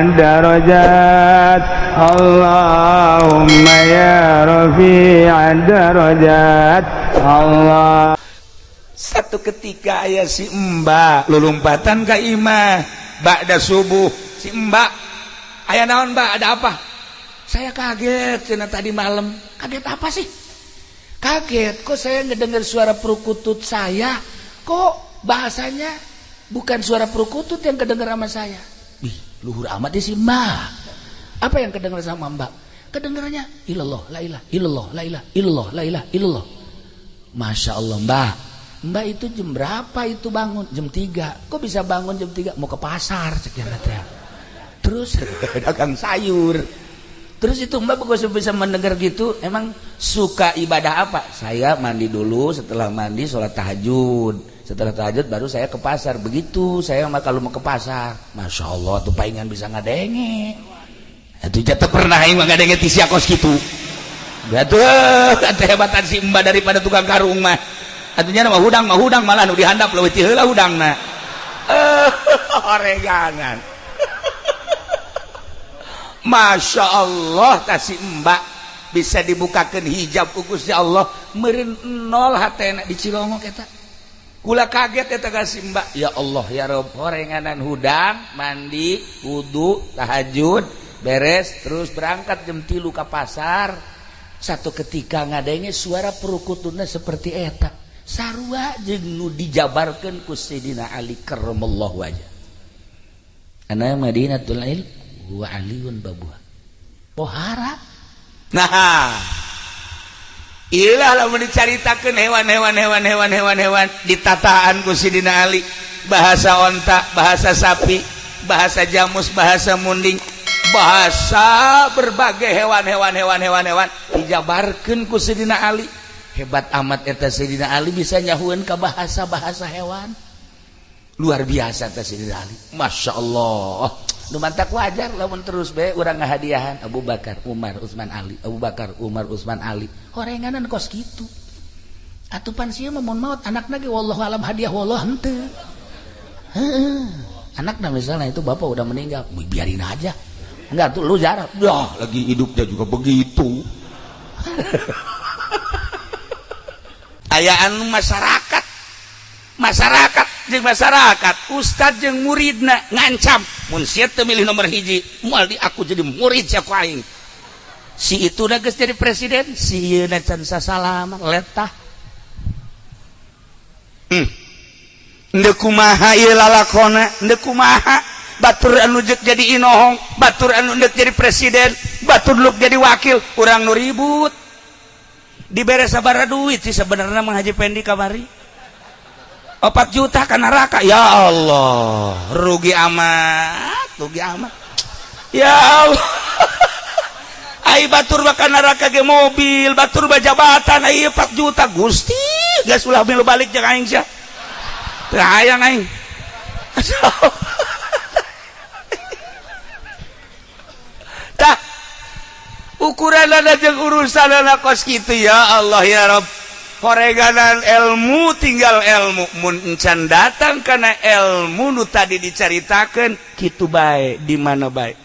الدرجات اللهم يا رفيع الدرجات الله. Satu ketika aya si Mbak lulumpatan ka imah ba'da subuh. Si Mbak, aya naon, Mbak? Ada apa? Saya kaget cenah tadi malam. Kaget apa sih? Kaget kok saya ngedengar suara perkutut saya, kok bahasanya bukan suara perkutut yang kedengar sama saya. Wih, luhur amat ya si Mbak. Apa yang kedengar sama Mbak? Kedengarannya ilallah la ilah illallah la ilah illallah la ilah illallah. Masya Allah, Mbak. Mbak itu jam berapa itu bangun? Jam 3. Kok bisa bangun jam 3? Mau ke pasar cek ya. Terus dagang sayur. Terus itu Mbak kok bisa mendengar gitu? Emang suka ibadah apa? Saya mandi dulu, setelah mandi sholat tahajud. Setelah tahajud baru saya ke pasar. Begitu saya mah kalau mau ke pasar. Masya Allah tuh palingan bisa ngadenge. Itu jatuh pernah aing mah ngadenge ti sia kos kitu. Atuh kehebatan si Mbak daripada tukang karung mah. Artinya mah hudang malah nu dihandap leuwih ti heula hudangna. Eh, oreganan. Masya Allah kasih Mbak bisa dibukakan hijab ku Gusti Allah meureun nol hatena di Cilongok eta. Kula kaget eta kasih Mbak. Ya Allah ya Rob, horenganan hudang, mandi, wudu, tahajud, beres terus berangkat jam 3 ke pasar. Satu ketika ngadenge suara perukutuna seperti eta. Sarua jeung nu dijabarkeun ku Sayyidina Ali karramallahu wajah. Ana Madinatul Ilm wa Aliun babuha. Pohara. Nah, ilah lamun dicaritakeun hewan-hewan hewan hewan hewan hewan ditataan ku Sayyidina Ali, bahasa onta, bahasa sapi, bahasa jamus, bahasa munding, bahasa berbagai hewan hewan hewan hewan hewan dijabarkeun ku Sayyidina Ali. Hebat amat eta Sayyidina Ali bisa nyahueun ka bahasa-bahasa hewan. Luar biasa eta Sayyidina Ali. Masya Allah. Nu mantak wajar lamun terus bae urang ngahadiahan Abu Bakar, Umar, Utsman, Ali, Abu Bakar, Umar, Utsman, Ali. Horenganan kos kitu. Atuh pan sia mah mun maot anakna ge wallahu alam hadiah wallah henteu. Heeh. Anakna misalnya itu bapak udah meninggal, biarin aja. Enggak tuh lu jarang. Dah, lagi hidupnya juga begitu. Ayaan masyarakat, masyarakat jeung masyarakat, ustad jeung muridna ngancam mun sia teu milih nomor hiji moal di aku jadi murid sia ku aing. Si itu udah geus jadi presiden, si ieu can sasalaman letah. Ndek kumaha ieu lalakona, ndek kumaha batur anu jeuk jadi inohong, batur anu ndek jadi presiden, batur nu jadi wakil, urang nu ribut. Dibere sabaraha duit sih sebenarnya Mang Haji Pendi kamari? 4 juta ka neraka. Ya Allah, rugi amat, rugi amat. Ya Allah. Ai batur mah ka neraka ge mobil, batur mah jabatan, ai 4 juta Gusti, geus ulah milu balik jeung aing sia. Teu hayang aing. Tah ukuran jeung urusan kos kitu ya Allah ya Rob. Horeganan ilmu tinggal ilmu mun encan datang karena ilmu nu tadi dicaritakeun kitu bae di mana bae.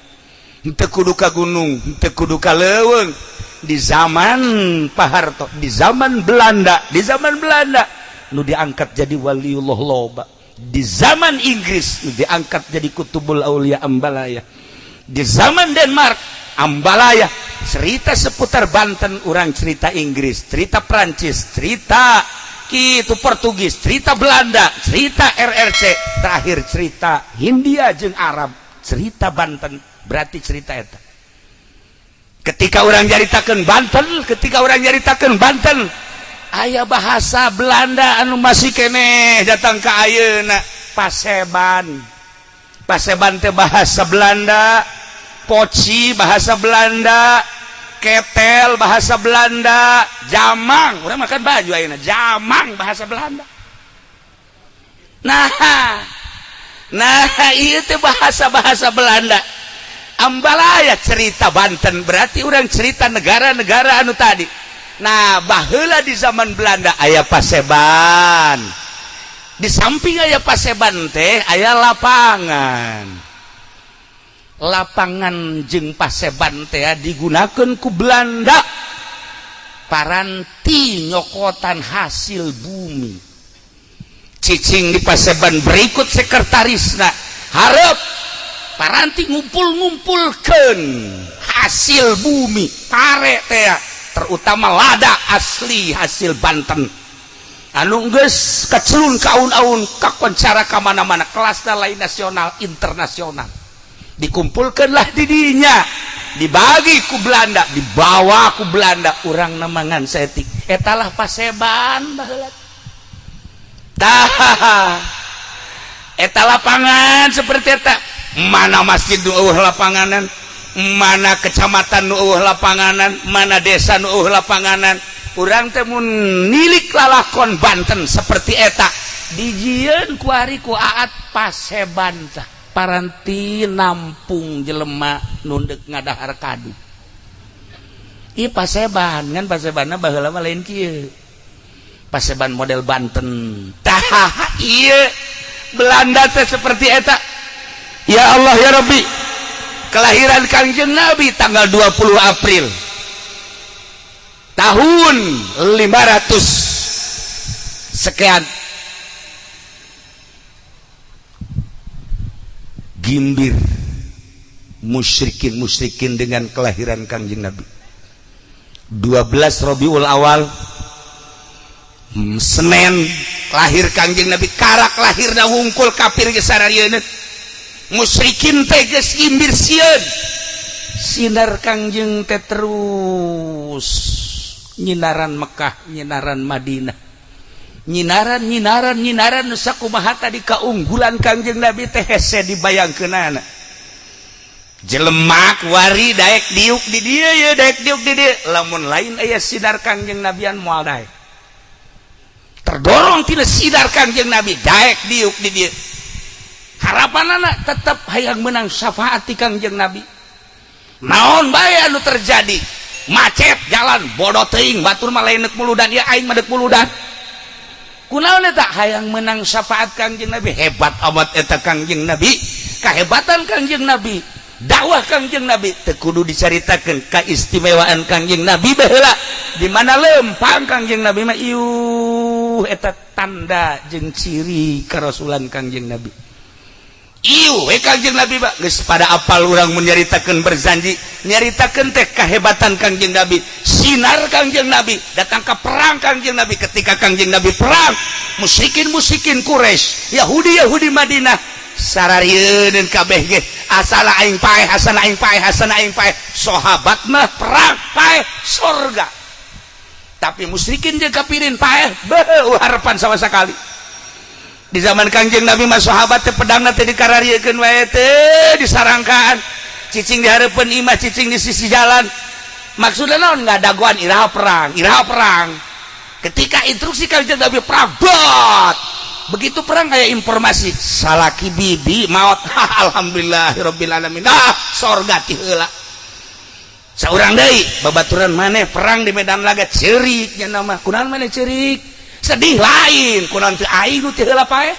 Henteu kudu ka gunung, henteu kudu ka leuweung. Di zaman Pak Harto, di zaman Belanda, di zaman Belanda nu diangkat jadi waliullah loba. Di zaman Inggris nu diangkat jadi kutubul aulia Ambalaya. Di zaman Denmark Ambalaya. Cerita seputar Banten orang cerita Inggris, cerita Prancis, cerita gitu Portugis, cerita Belanda, cerita RRC, terakhir cerita Hindia jeung Arab, cerita Banten berarti cerita eta. Ketika orang nyaritakeun Banten, ketika orang nyaritakeun Banten, aya bahasa Belanda anu masih keneh datang ke ayeuna Paseban. Paseban teh bahasa Belanda, poci bahasa Belanda, ketel bahasa Belanda, jamang, urang makan baju ayeuna, jamang bahasa Belanda. Nah, nah ieu teh bahasa-bahasa Belanda. Ambalaya cerita Banten berarti orang cerita negara-negara anu tadi. Nah, baheula di zaman Belanda aya Paseban. Di samping aya Paseban teh aya lapangan. Lapangan jeung Paseban teh digunakan ku Belanda paranti nyokotan hasil bumi. Cicing di Paseban berikut sekretarisna, harap paranti ngumpul-ngumpulkan hasil bumi pare teh, terutama lada asli hasil Banten anu geus kacelun kaun-aun, kakoncara ka mana-mana, kelasna lain nasional, internasional. Dikumpulkanlah didinya, dibagi ku Belanda, dibawa ku Belanda. Urang namangan setik etalah Paseban baheula. Tah, eta lapangan seperti eta. Mana masjid nu euweuh lapanganan, mana kecamatan nu euweuh lapanganan, mana desa nu euweuh lapanganan. Urang teh mun nilik lalakon Banten seperti eta, dijieun ku ari ku Aat Paseban tah paranti nampung jelema nu deuk ngadahar kadu. Ieu Paseban kan, Pasebanna baheula mah lain kieu, Paseban model Banten. Tah, ieu Belanda teh seperti eta. Ya Allah ya Rabbi, kelahiran Kangjeng Nabi tanggal 20 April tahun 500 sekian. Gimbir musyrikin musyrikin dengan kelahiran Kangjeng Nabi. 12 Robiul Awal, Senin, lahir Kangjeng Nabi. Karak lahirna wungkul kafir geus sararieun, musyrikin teh geus gimbir sieun. Sinar Kangjeng teh terus nyinaran Mekah, nyinaran Madinah, nyinaran, nyinaran, nyinaran. Sakumaha tadi keunggulan Kangjeng Nabi teh hese dibayangkeunana. Jelema wari daek diuk di dieu ye, daek diuk di dieu, lamun lain aya sinar Kangjeng Nabian moal daek. Terdorong tina sinar Kangjeng Nabi, daek diuk di dieu. Harapan anak tetap hayang menang syafaat ti Kangjeng Nabi. Naon bae anu terjadi, macet jalan, bodoh teuing, batur mah lain deuk muludan ya, aing mah deuk muludan. Kunaon eta? Hayang menang syafaat Kangjeng Nabi. Hebat amat eta Kangjeng Nabi, kehebatan Kangjeng Nabi, dakwah Kangjeng Nabi teu kudu dicaritakeun. Keistimewaan Kangjeng Nabi baheula di mana lempang Kangjeng Nabi mah, iuh, eta tanda jeung ciri kerasulan Kangjeng Nabi. Iu we Kangjeng Nabi mah geus pada apal. Urang mun nyaritakeun berzanji, nyaritakeun teh kehebatan Kangjeng Nabi, sinar Kangjeng Nabi datang ke perang Kangjeng Nabi. Ketika Kangjeng Nabi perang, musyrikin musyrikin Quraisy, Yahudi Yahudi Madinah sararieun kabeh ge, asal aing paeh, asal aing paeh, asal aing paeh. Sahabat mah perang paeh sorga, tapi musyrikin jeung kafirin paeh beuh harapan sama sekali. Di zaman Kangjeng Nabi mah sahabat teh pedangna teh dikarariekeun wae teh, disarangkaan, cicing di hareupeun imah, cicing di sisi jalan. Maksudna naon? Ngadagoan iraha perang, iraha perang. Ketika instruksi Kangjeng Nabi perang, bot begitu perang kayak informasi salaki bibi maut, alhamdulillahirabbil alamin, ah, sorga ti heula. Saurang deui babaturan maneh perang di medan laga, ceurik nya nama. Kunaon maneh ceurik sedih? Lain kunaon teu aing nu ti heula paeh.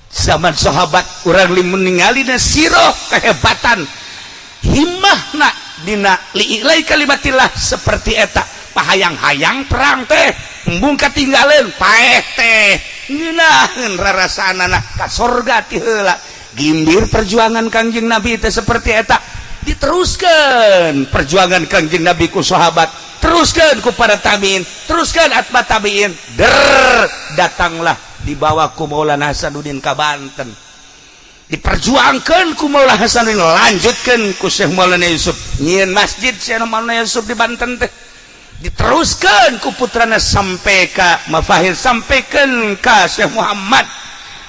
Zaman sahabat urang limun ningali na siroh kehebatan himmahna dina li'ilai kalimatillah seperti eta, pahayang-hayang perang teh embung katinggaleun, paeh teh ngeunaheun rarasaanana ka sorga ti heula. Gimbir perjuangan Kangjeng Nabi teh seperti eta. Diteruskan perjuangan Kangjeng Nabi ku sahabat, teruskan ku para tabiin, teruskan atba tabiin, der datanglah dibawa ku Maulana Hasanuddin ka Banten, diperjuangkan ku Maulana Hasanuddin, lanjutkan ku Syekh Maulana Yusuf, nyieun masjid Syekh Maulana Yusuf di Banten teh. Diteruskan ku putrana sampai ka Mafahir, sampaikan ka Syekh Muhammad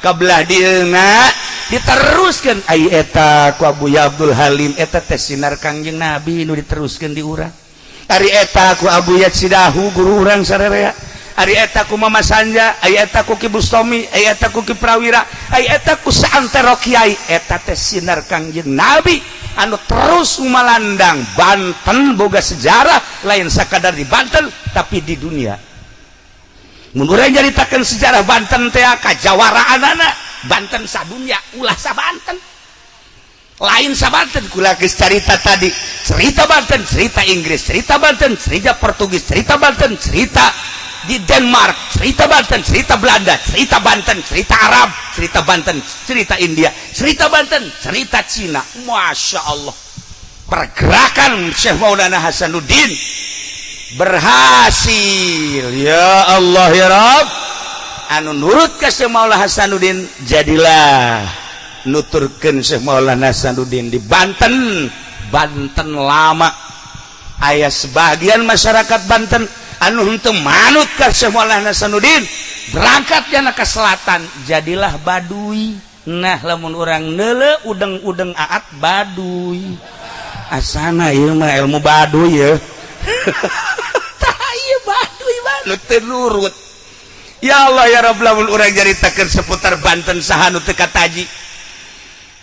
kabelah dieuna, diteruskan ai eta ku Abu Abdul Halim. Eta teh sinar Kangjeng Nabi nu diteruskan di urang. Ari eta ku Abu Yatsidahu, guru urang sararea. Ari eta ku Mama Sanja, ari eta ku Ki Bustomi, ari eta ku Ki Prawira, ari eta ku saantero kiai. Eta teh sinar Kangjeng Nabi anu terus malandang. Banten boga sejarah lain sakadar di Banten, tapi di dunia. Mun urang nyaritakeun sejarah Banten teh kajawaraanana Banten sadunya, ulah sa Banten. Lain sabanten, kula geus carita tadi, cerita Banten, cerita Inggris, cerita Banten, cerita Portugis, cerita Banten, cerita di Denmark, cerita Banten, cerita Belanda, cerita Banten, cerita Arab, cerita Banten, cerita India, cerita Banten, cerita Cina. Masya Allah, pergerakan Syekh Maulana Hasanuddin berhasil. Ya Allah, ya Rabb, anu nurut ke Syekh Maulana Hasanuddin, jadilah nuturkeun Syekh Maulana Hasanuddin di Banten. Banten lama aya sebagian masyarakat Banten anu henteu manut ka Syekh Maulana Hasanuddin, berangkat jana ke selatan, jadilah Baduy. Nah, lamun urang neule udeng-udeng aat Baduy, asana ieu mah ilmu Baduy ya. Tah, ieu Baduy nu teu nurut. Ya Allah, ya Rabb, lamun urang nyaritakeun seputar Banten, saha nu teu kataji?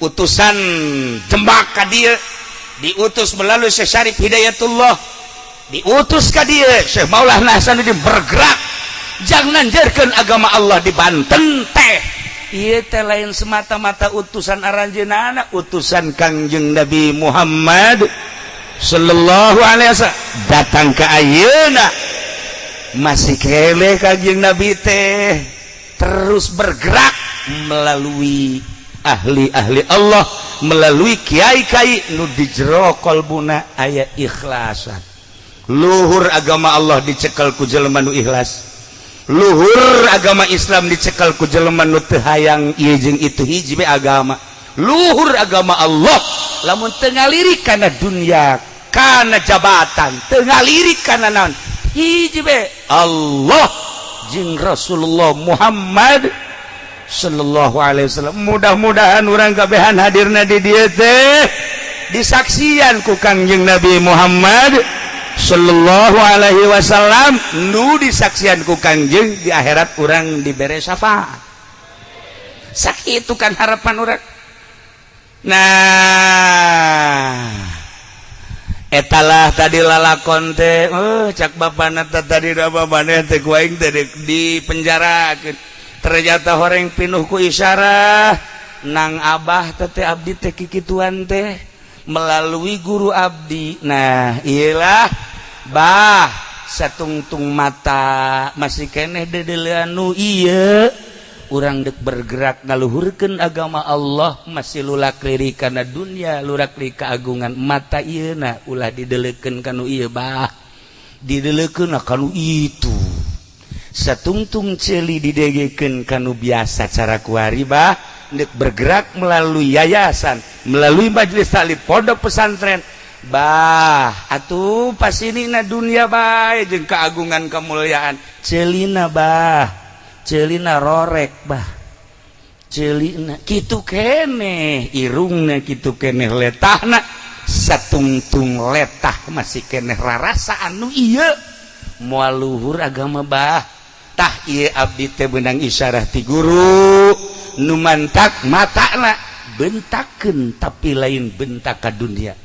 Utusan Demak ka dieu diutus melalui Syekh Syarif Hidayatullah, diutus ka dieu. Syekh Maulana Hasanuddin bergerak jangan nanjerkeun agama Allah di Banten teh. Ieu teh lain semata-mata utusan aranjeunana, utusan Kangjeng Nabi Muhammad sallallahu alaihi wasallam datang ke ayeuna masih keneh. Kangjeng Nabi teh terus bergerak melalui ahli-ahli Allah, melalui kiai-kiai nu di jero kolbuna aya ikhlasan. Luhur agama Allah dicekel ku jelema nu ikhlas, luhur agama Islam dicekel ku jelema nu teu hayang ieu jeung itu, hiji be agama. Luhur agama Allah lamun teu ngalirik kana dunia, kana jabatan, teu ngalirik kana naon, hiji be, Allah jeung Rasulullah Muhammad sallallahu alaihi wasallam. Mudah-mudahan urang kabehan hadirna di dieu teh disaksian ku Kangjeng Nabi Muhammad sallallahu alaihi wasallam, nu disaksian ku Kangjeng di akhirat urang dibere syafaat. Sakitu kan harapan urang. Nah, etalah tadi lalakon teh. Oh, cak bapana tadi, da maneh teh ku aing teh di penjara. Ternyata horeng pinuh ku isyarah nang abah teh, abdi teh kikituan teh melalui guru abdi. Nah, iyalah bah, satungtung mata masih keneh dedelean nu ieu, urang dek bergerak ngaluhurkeun agama Allah masih lulak lirik kana dunia, lurak lirik keagungan. Mata ieu na ulah didelekeun kanu ieu bah, didelekeun kanu itu. Satungtung ceuli didegekeun kanu biasa cara kuari bah, dek bergerak melalui yayasan, melalui majelis taklim, pondok pesantren bah. Atuh pas ini na dunia bae jeung keagungan kemuliaan, ceulina bah, ceulina rorek bah, ceulina kitu keneh, irungna kitu keneh, letahna satungtung letah masih keneh rarasa anu ieu moal luhur agama bah. Tah, ieu abdi teh beunang isyarah ti guru nu mantak matana bentakeun, tapi lain bentak ka dunia,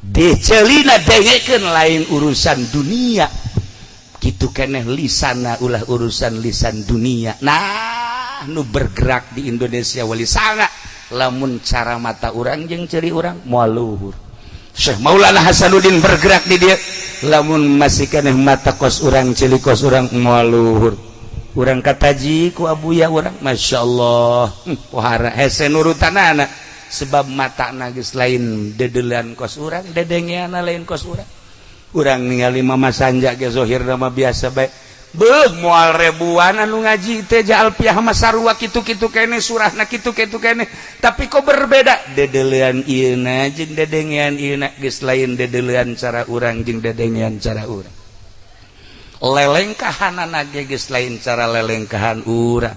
deceulina dengekeun lain urusan dunia, gitu keneh lisana ulah urusan lisan dunia. Nah, nu bergerak di Indonesia wali sanga, lamun cara mata urang jeung ceuli urang moal luhur. Syekh Maulana Hasanuddin bergerak di dia, lamun masih keneh mata kos urang, ceuli kos urang, moal luhur. Urang kataji ku abuya urang, Masya Allah, pohara hese nurutanana, sebab mata geus lain dedelean kos urang, dedengeana lain kos urang. Urang ningali Mama Sanja ge zohir nama biasa bae. Beuh, moal ribuan anu ngaji teh Alfiah mah sarua kitu-kitu kene, surahna kitu-kitu kene, tapi kok berbeda dedelean ieuna jeung dedengean ieuna geus lain dedelean cara urang jeung dedengean cara urang, lelengkahanana ge geus lain cara lelengkahan urang.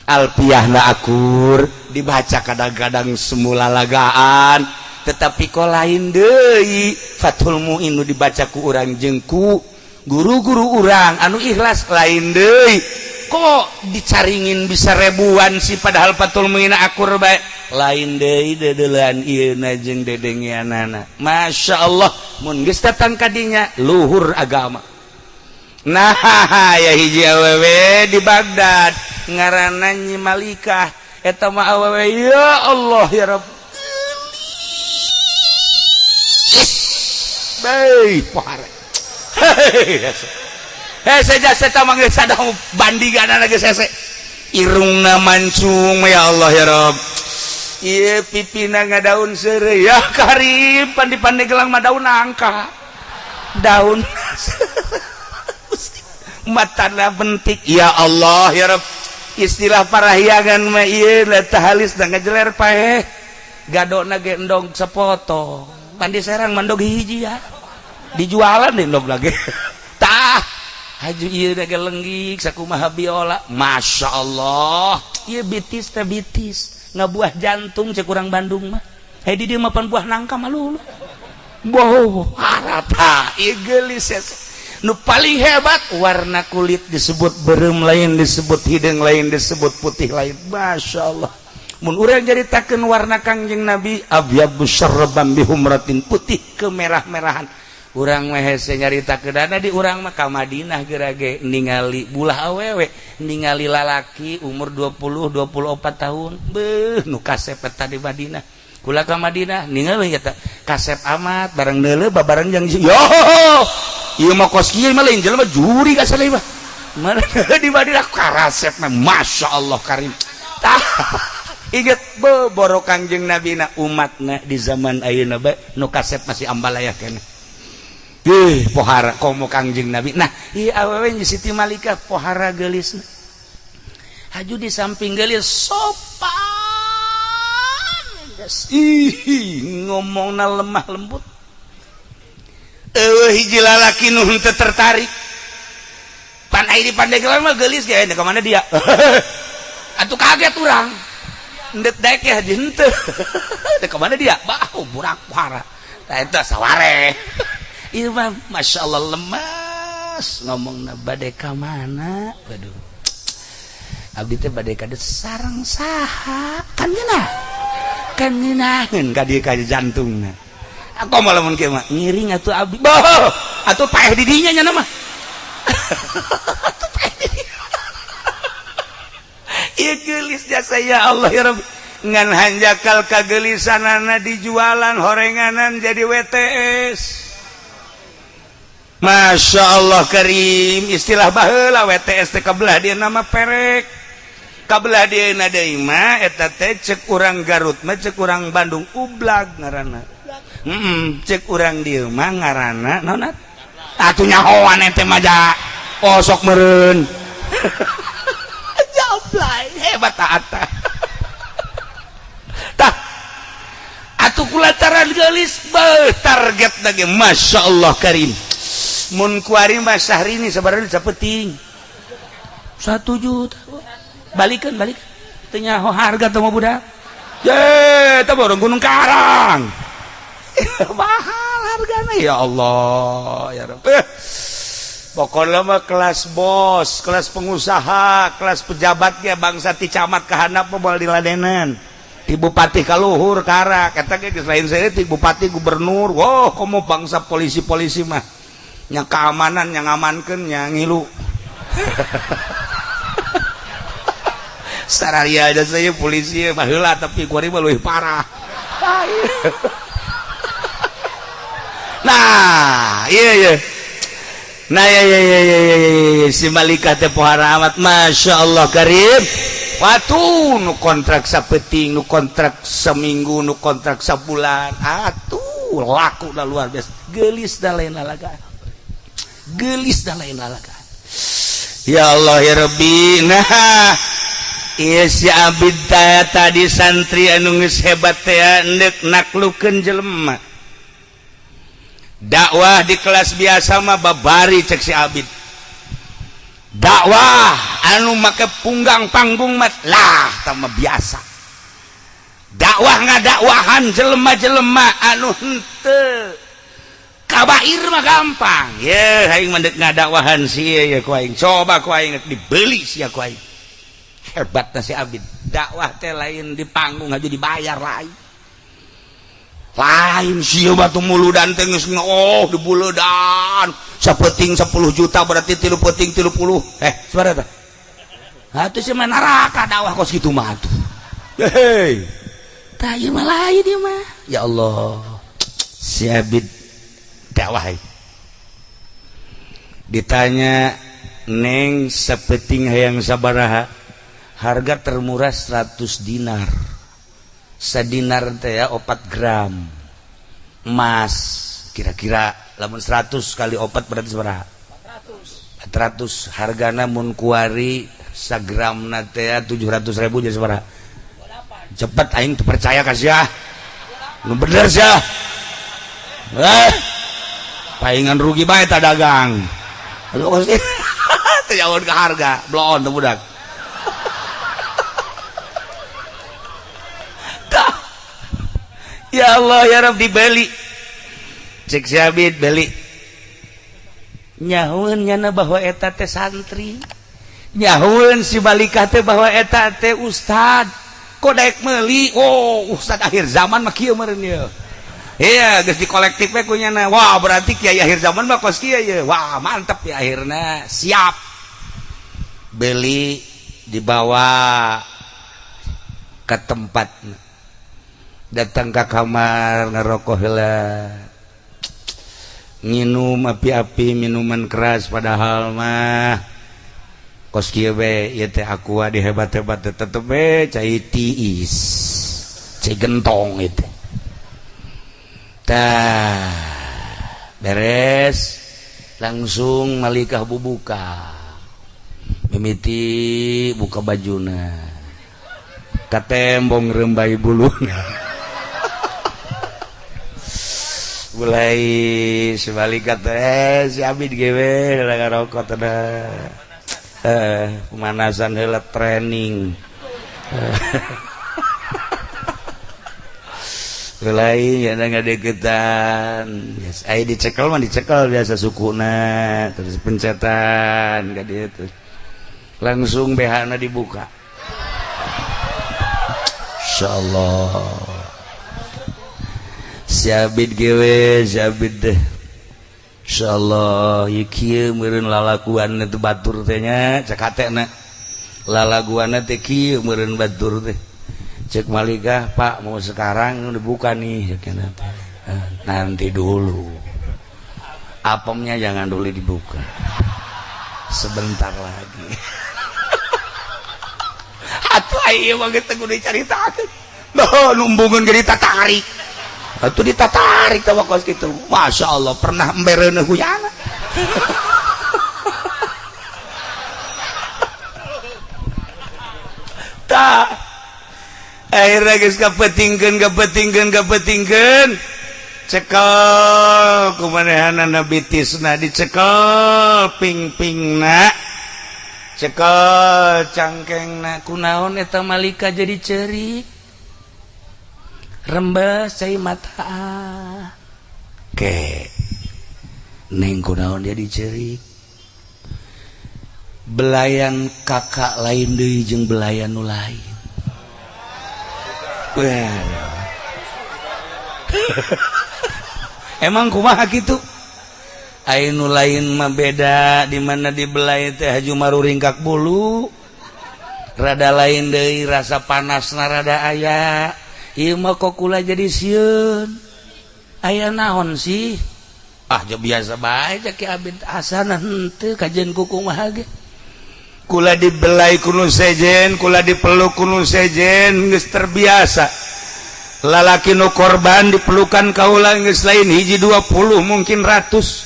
Alfiahna akur dibaca, kadang-kadang semula lagaan, tetapi kok lain deui Fathul Muin nu dibaca ku urang jeung ku guru-guru urang anu ikhlas, lain deui. Kok dicaringin bisa ribuan sih, padahal Fathul Muin akur bae? Lain deui dedelean ieuna jeung dedengeanana. Masya Allah, mun geus datang kadinya luhur agama. Nah, ya hiji awewe di Baghdad ngaranna Nyi Malikah. Eta mah awewe, ya Allah, ya Rabb. Baik, pohara. Hese jasa eta mah geus sadang bandinganana geus hese. Irungna mancung, ya Allah ya Rob. Ieu pipina ngadaun seureuy ya Karim, pan di Pandeglang mah daun nangka. Daun matana bentik, ya Allah ya Rob. Istilah parahyangan mah ieu teh halis da ngajeler paeh. Gadona ge endog sepotong. Pan di Serang mah endog hiji ya. Dijualan di endog lagi. Tah, haju ieu ge lenggik sakumaha biola. Masya Allah. Ieu bitis teh bitis. Ngabuah jantung cek urang Bandung mah. Hei di dieu mah pan buah nangka mah lulu. Boh, harata ieu geulis nu paling hebat, warna kulit disebut berem lain, disebut hidung lain, disebut putih lain. Masya Allah, mun urang nyaritakeun warna Kangjeng Nabi, abyadu syarban bihumratin, putih kemerah-merahan. Urang mah hese nyaritakeun di urang mah ka Madinah gerage ningali bulah awewe, ningali lalaki umur 20 24 tahun, beuh nu kasep eta di Madinah. Kula ka Madinah ningali eta kasep amat, bareng neuleuh babareng jeung yo ieu mah kos kieu mah lain jelema juri ka saleh mah. Mana di Madinah karasep mah, Masya Allah Karim. Tah, inget boro Kangjeng Nabi na umatna di zaman ayeuna bae nu kasep masih ambalaya keneh. Ih, pohara komo Kangjeng Nabi. Nah, ieu awewe Siti Malika pohara geulisna. Haju di samping geulis sopan. Ih, ngomongna lemah lembut. Eueuh hiji lalaki nu henteu tertarik. Pan ai di Pandeglang mah geulis ge, ka mana dia? Atuh kaget urang. Endek daek ya henteu. Ka mana dia? Bah, burak pohara. Tah eta saware. Ieu mah Masya Allah lemas ngomongna, bade ka mana? Waduh. Abdi teh bade ka sareng saha? Kan ngeunah. Kan ngeunaheun ka dieu ka jantungna. Aku malah mun kieu mah ngiring atuh abdi. Boh, atuh paeh di dinya nya mah. Atuh paeh di dinya. Ieu geulis jasa, ya Allah ya Rabbi. Ngan hanjakal kagelisanana dijualan horenganan jadi WTS. Masya Allah Karim, istilah baheula WTS teh kabelah dia nama perek, kabelah dia deui mah eta teh cek urang Garut mah, cek urang Bandung ublag ngaranna. Cek urang dieu mah ngaranna naon atuh? Nyahoan ente mah ja osok meureun. Jablay hebat ata. Tah, atuh kulantaran geulis beuh target lagi, Masya Allah Karim. Mun kuari mah Syahrini sabaraha sapeting? 1 juta. Balikan, balik teu nyaho harga teh mah budak ye teh borong Gunung Karang mahal hargana, ya Allah ya Rabb. Pokoknya mah kelas bos, kelas pengusaha, kelas pejabatnya, bangsa ti camat ka handap mah moal diladenan, ti bupati ka luhur karak eta ge geus lain saya ti bupati, gubernur. Wah, komo bangsa polisi-polisi mah nya, keamanan yang ngamankeun nya ngilu. Sararia aja saya polisi baheula, tapi kuari mah leuwih parah. Nah, iya. Nah, iya, si Malika teh pohara amat, Masya Allah Karim. Watu nu kontrak sapeting, nu kontrak seminggu, nu kontrak sabulan, atuh laku dah luar biasa. Gelis dah lain lalaga. Gelis dah lain lalaga. Ya Allah ya Rabbi. Nah, iya si Abid tadi santri anu geus hebat teh endek naklukeun jelema. Dakwah di kelas biasa mah babari cek si Abid. Dakwah anu make punggang panggung mah lah tama biasa. Dakwah ngadakwahan jelema-jelema anu henteu kabair mah gampang. Ye aing mah deuk ngadakwahan si ieu ya ku aing. Coba ku aing dibeli sia ku aing. Hebat si Abid. Dakwah teh lain di panggung aja dibayar, lain. Lain sia batu muludan teh geus oh dibuledan. Sapeting 10 juta berarti tilu peting 30. Sabaraha tah? Atuh sia mah neraka dakwah kos kitu mah atuh. Hei. Tah ieu mah lain ieu mah. Ya Allah. Si Abid Dakwah ditanya, "Neng, sapeting hayang sabaraha?" Harga termurah 100 dinar. Sadinar teh ya 4 gram emas kira-kira. Lamun 100 kali opat berarti sabaraha? 400. Hargana mun kuari sagramna teh 700 ribu, jadi sabaraha? Cepet, aing teu percaya ka sia. Nu bener sia. Eh, paingan rugi bae ta dagang. Aduh, teu jauh ke harga bloon tuh budak. Tah. Ya Allah ya Rabb, dibeli. Cek si Abid, beli. Nyahueun nyana bahwa eta teh santri, nyahueun si Malikah teh bahwa eta teh ustad. Kok daek meuli? Oh, ustad akhir zaman mah kieu meureun ieu. Iya, geus di kolektif we ku nyana. Wah, berarti kiai akhir zaman mah kos kieu ye. Wah, mantep ya, akhirna siap. Beli, dibawa ke tempat, datang ke kamar, ngerokok heula, nginum api-api minuman keras, padahal mah kos kieu we ieu teh. Aqua dihebat-hebat tetep we cai tiis, cai gentong itu. Tah, beres, langsung Malikah bubuka, mimiti buka bajuna, katembong rembai buluna. Mulai sebalik kata si Abid gewe ngarokok teh, pemanasan heula, training. Mulai ya ngadeukeutan. Yes, ai dicekel mah dicekel biasa sukuna, terus pencetan ka dieu, terus langsung BH-na dibuka. Insyaallah si Abid gewe, si Abid deh. Insyaallah ieu kieu meureun lalaguan itu batur teh nya, cek hatena lalaguanna teh kieu meureun batur teh. Cek Malikah, "Pak, mau sekarang dibuka nih?" Cek nanti, "Nanti dulu, apemnya jangan dulu dibuka, sebentar lagi." Atuh ieu mah geus teu kudu dicaritakeun. Loh, numbungeun ge ditatarik. Atuh ditatarik teh kos kitu. Masya Allah, pernah embereuneuh kuyana. Tah, akhirnya geus kapetingkeun, kapetingkeun, kapetingkeun, cekel kumanehanana bitisna, dicekel ping-pingna, cekel cangkengna. Kunaon eta Malika jadi cerik, rembes cai mata ke? Neng, kunaon jadi cerik? Belayan kakak lain deui jeung belayan nu lain. Wah. Emang kumaha kitu? Ai nu lain mah beda, di mana dibelai teh haju maruringkak bulu. Rada lain deui, rasa panasna rada aya. Ieu mah kok kula jadi sieun. Aya naon sih? Ah, ja biasa bae cek Ki Abid, asana henteu kajian ku kumaha ge. Kula dibelai ku nu sejen, kula dipeluk ku nu sejen, geus terbiasa. Lalaki nu korban dipelukan kaula geus lain hiji 20, mungkin ratus.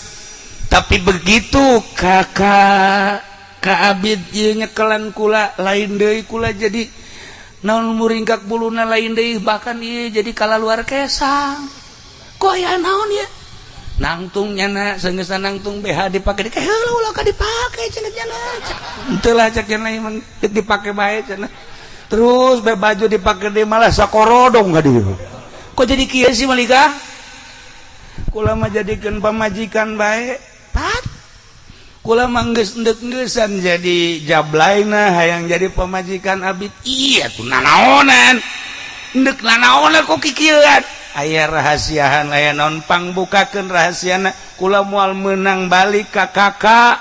Tapi begitu kakak Ka Abid ieu nyekelan kula, lain deui kula, jadi naon, muringkak buluna lain deui, bahkan ieu jadi kalaluar kesang. Kok aya naon ya? Nangtung nyana senggeus nangtung BH dipake di heula, ulah ka dipake cenah nyana. Henteu lah cek cenah, emang dipake bae cenah. Terus be baju dipake deui malah sakorodong ka dieu. Kok jadi kieu sih, Malika? Kula mah jadikeun pamajikan bae. Pat. Kula mah geus endek-engeusan jadi jablaina hayang jadi pamajikan Abid. Iya tuh nanaonan. Endek nanaonan kok kikieuan? Aya rahasiahan, aya naon? Pangbukakeun rahasiana. Kula moal menang balik ka kakak,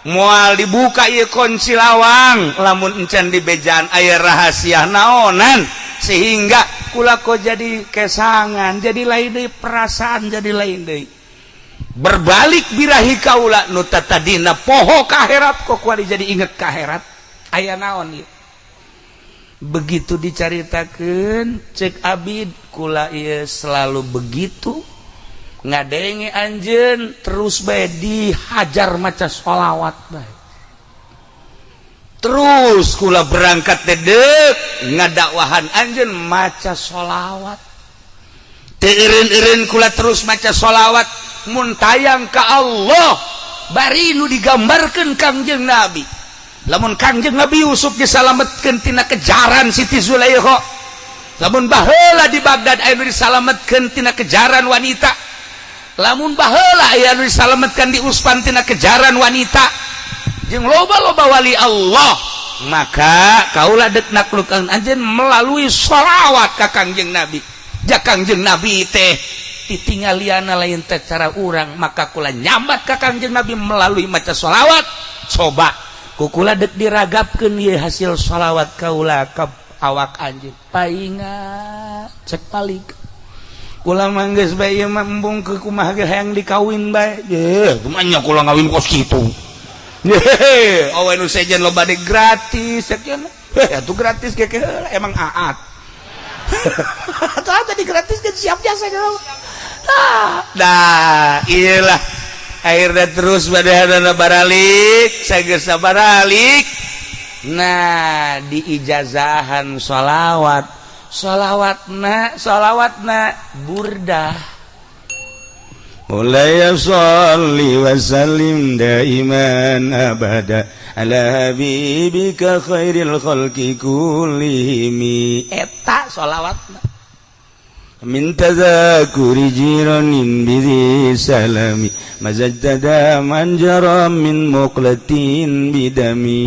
moal dibuka ieu kunci lawang lamun encan di bejaan aya rahasia naonan, sehingga kula kok jadi kesangan, jadi lain deui perasaan, jadi lain deui. Berbalik birahi kaula, nu tadina poho ka akhirat, kok kuari jadi inget ka akhirat. Aya naon ieu? Begitu dicaritakeun, cek Abid, kula ieu selalu begitu ngadenge anjeun, terus bae dihajar maca sholawat bae. Terus kula berangkat dedek ngadakwahan anjeun maca sholawat. Teu eureun-eureun kula terus maca sholawat. Mun tayang ka Allah, bari nu digambarkeun Kangjeng Nabi, lamun Kangjeng Nabi Yusuf disalametkeun tina kejaran Siti Zulaikha, lamun baheula di Baghdad aya nu disalametkeun tina kejaran wanita, lamun baheula aya nu disalametkeun di Usfan tina kejaran wanita, jeung loba-loba wali Allah, maka kaula dek naklukan anjeun melalui sholawat ka Kangjeng Nabi. Ja Kangjeng Nabi teh titinggaliana lain teh cara urang, maka kula nyambat ka Kangjeng Nabi melalui maca sholawat. Coba ku kula dek diragapkeun ieu hasil sholawat kaula ka awak anjeun. Painga cek palik kula mah geus bae ieu mah, embung ke kumaha ge hayang dikawin bae. Ye kumaha nya kula ngawin kos kitu? Hehe, awe nu sejen loba de gratis cek. Heh, atuh gratis ke emang aat. Tah, tadi gratis kan siap jasa gitu. Nah, iyalah, akhirnya terus pada baralik, sageus baralik. Nah, diijazahan sholawat, sholawatna, sholawatna burdah. مولاي صل وسلم دائما أبدا على حبيبك خير الخلق كلهم. Eta sholawatna. من تذاكر جيران بذي سلام مزجت من جرى من مقلة بدمي.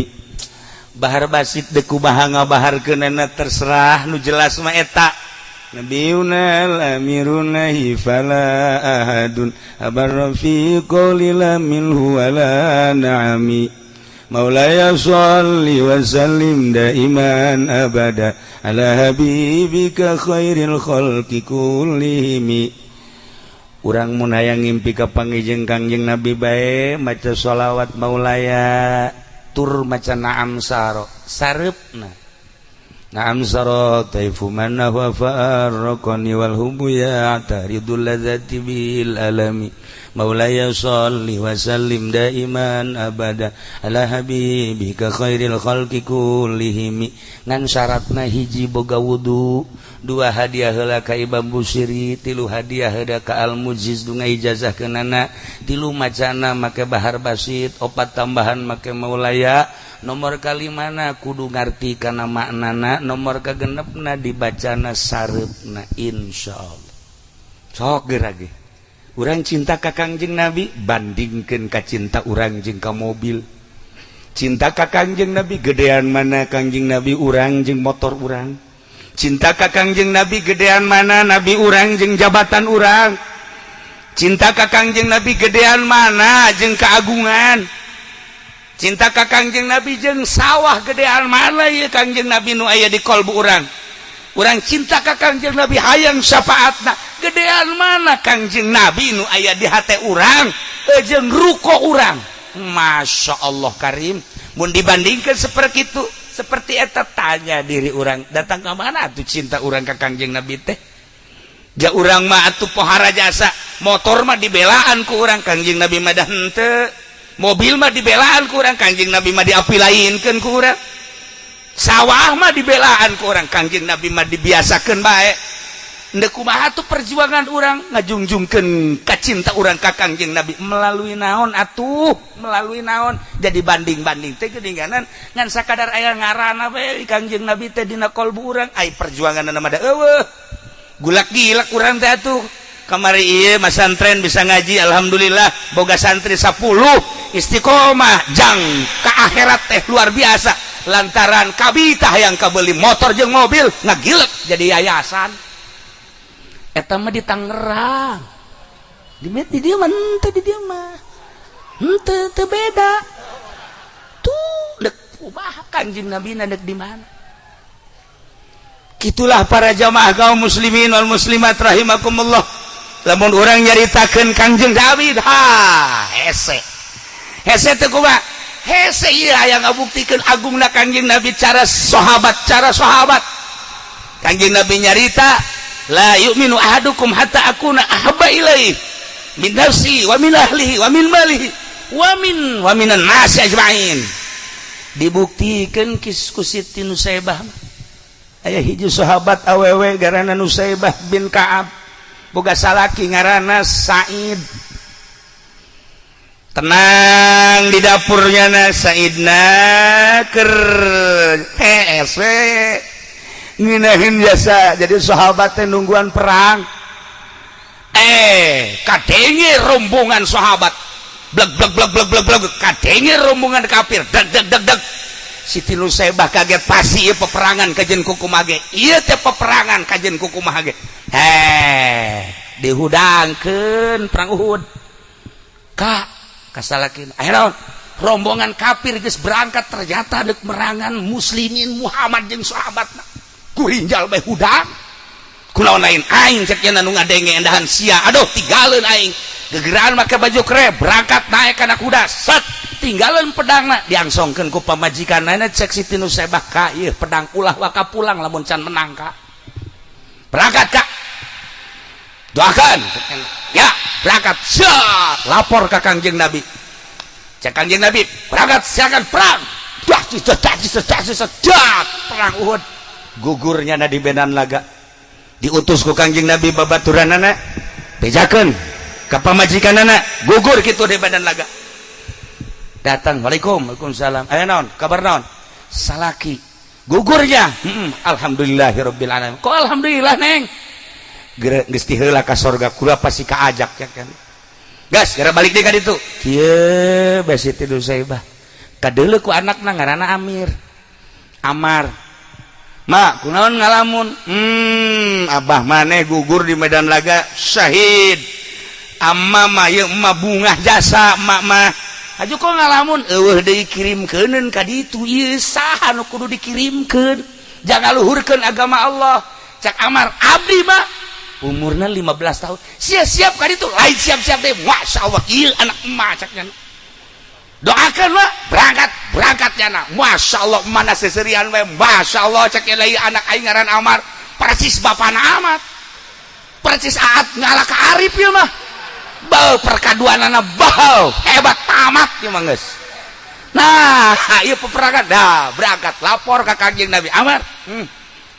Bahar basit deuk kumaha ngabaharkeunana terserah, nu jelas mah eta. نبينا الأمير نهي فلا أحد أبر في قول لا منه ولا نعمي. مولاي صل وسلم دائما أبدا على حبيبك خير الخلق كلهم. Urang mun hayang ngimpi ka panggih Kangjeng Nabi bae maca sholawat maulaya tur maca naam saro sareupna. نعم سرى طيف من هو فارقني والهم يعترض اللذة بالألم. مولاي صل وسلم دائما أبدا على حبيبك خير الخلق كلهم. Ngan syaratna hiji boga wudu, dua hadiah heula ka Imam Busiri, tilu hadiah heula ka Al Mujiz nu ijazah keunana, tilu macana make bahar basit, opat tambahan make maulaya, nomor kalimana kudu ngarti kana maknana, nomor kagenepna dibacana sareupna. Insyaallah sok geura ge urang cinta ka Kangjeng Nabi, bandingkeun ka cinta urang jeung ka mobil. Cinta ka Kangjeng Nabi gedean mana Kangjeng Nabi urang jeung motor urang? Cinta ka Kangjeng Nabi gedean mana Nabi urang jeung jabatan urang? Cinta ka Kangjeng Nabi gedean mana jeung keagungan? Cinta ka Kangjeng Nabi jeung sawah gedean mana ya Kangjeng Nabi nu aya di kolbu urang? Urang cinta ka Kangjeng Nabi, hayang syafaatna, gedean mana Kangjeng Nabi nu aya di hate urang jeung ruko urang? Masya Allah Karim, mun dibandingkan seperti itu, seperti eta, tanya diri urang, datang ke mana tuh cinta urang ke Kangjeng Nabi teh? Ja urang mah atuh pohara jasa, motor mah dibelaan ku urang, Kangjeng Nabi mah dah henteu. Mobil mah dibelaan ku urang, Kangjeng Nabi mah diapilainkeun ku urang. Sawah mah dibelaan ku urang, Kangjeng Nabi mah dibiasakeun bae. Ndek kumaha tuh perjuangan urang ngajungjungkeun ka cinta urang ka Kangjeng Nabi melalui naon atuh, melalui naon? Jadi banding-banding teh geuninganan ngan sakadar aya ngaranna bae Kangjeng Nabi teh dina kolbu urang, ai perjuanganna mah da eueuh. Gulak gilak urang teh atuh. Kamari ieu masantren bisa ngaji, alhamdulillah boga santri 10 istiqomah jang ka akhirat teh luar biasa, lantaran kabita yang kabeli motor jeung mobil ngagilek jadi yayasan. Eta mah di Tangerang, di dieu mah henteu, di dieu mah henteu, teu beda tuh. Dek kumaha Kanjeng Nabi na dek di mana? Itulah para jamaah kaum muslimin wal muslimat rahimakumullah. Lamun urang nyaritakeun Kangjeng Nabi, ha, hese hese teh kumaha? Hese ieu aya ngabuktikeun agungna Kangjeng Nabi, cara sahabat, cara sahabat. Kangjeng Nabi nyarita, "La yu'minu ahadukum hatta akuna ahabba ilaihi min nafsi wa min ahlihi wa min malihi wa minan nasi ajmain." Dibuktikan ku Siti Nusaibah. Aya hiji sahabat awewe garana Nusaibah bin Ka'ab, boga salaki ngaranna Said. Tenang di dapurnya na Saidna ker hese ngeunaheun jasa. Jadi sahabat teh nungguan perang, eh kadenge rombongan sahabat blek blek blek blek blek blek, kadenge rombongan kafir deg deg deg deg. Siti Nusaibah kaget, pasti ieu peperangan kajen kukumaha ge, ieu teh peperangan kajen kukumaha ge. Eh, dihudangkeun perang Uhud ka kasalakin. Aya naon? Rombongan kafir geus berangkat, ternyata dek merangan muslimin, Muhammad jeung sahabatna. Kurinjal bae hudang, kunaon lain aing cek nya nu ngadenge endahan sia. Aduh, tinggalin aing gegeraan make baju kere, berangkat naik kana kuda, set, tinggalin pedangna, diangsongkeun ku pamajikanna. Cek Siti Nusaibah, "Ka, ieu pedang ulah waka pulang lamun can menang, Kak. Berangkat, Kak, doakan ya." Berangkat, siap, lapor ke Kangjeng Nabi. Cek Kangjeng Nabi, "Berangkat, silakan perang." Dak dak dak dak, perang Uhud, gugurnya na di medan laga. Diutus ku Kangjeng Nabi babaturanana, bejakeun ka pamajikanana gugur kitu di medan laga. Datang, "Waalaikum." "Waalaikumsalam." "Aya naon? Kabar naon?" "Salaki gugurnya." Alhamdulillahirabbil alamin." "Kok alhamdulillah, Neng?" "Geus ti heula ka sorga, kula pasti kaajak ya kan." Gas, gara balik deui ka ditu. Kieu bae Siti Nusaibah. Kadeuleu ku anakna ngaranna Amir. "Amar, Ma, kunaon ngalamun?" Abah maneh gugur di medan laga, syahid. Amma mah ieu emak bungah jasa emak mah. Aju kok ngalamun? Eueuh deui kirimkeuneun ka ditu, ieu saha nu kudu dikirimkeun? Jangan luhurkeun agama Allah." Cak Amar, "Abdi mah umurna 15 tahun siap-siap ka ditu." Lain siap-siap deh, Masya Allah, ieu anak emak caknya. "Doakan lah." Berangkat, berangkat nyana. Masya Allah, mana seserian we. Masya Allah, cek lain anak aing ngaran Amar, persis bapana amat, persis aat ngalah ka Arif ya mah. Bau perkaduanana bau hebat, tamat ya mah geus. Nah, ieu peperangan dah, berangkat, lapor ka Kangjeng Nabi. "Amar,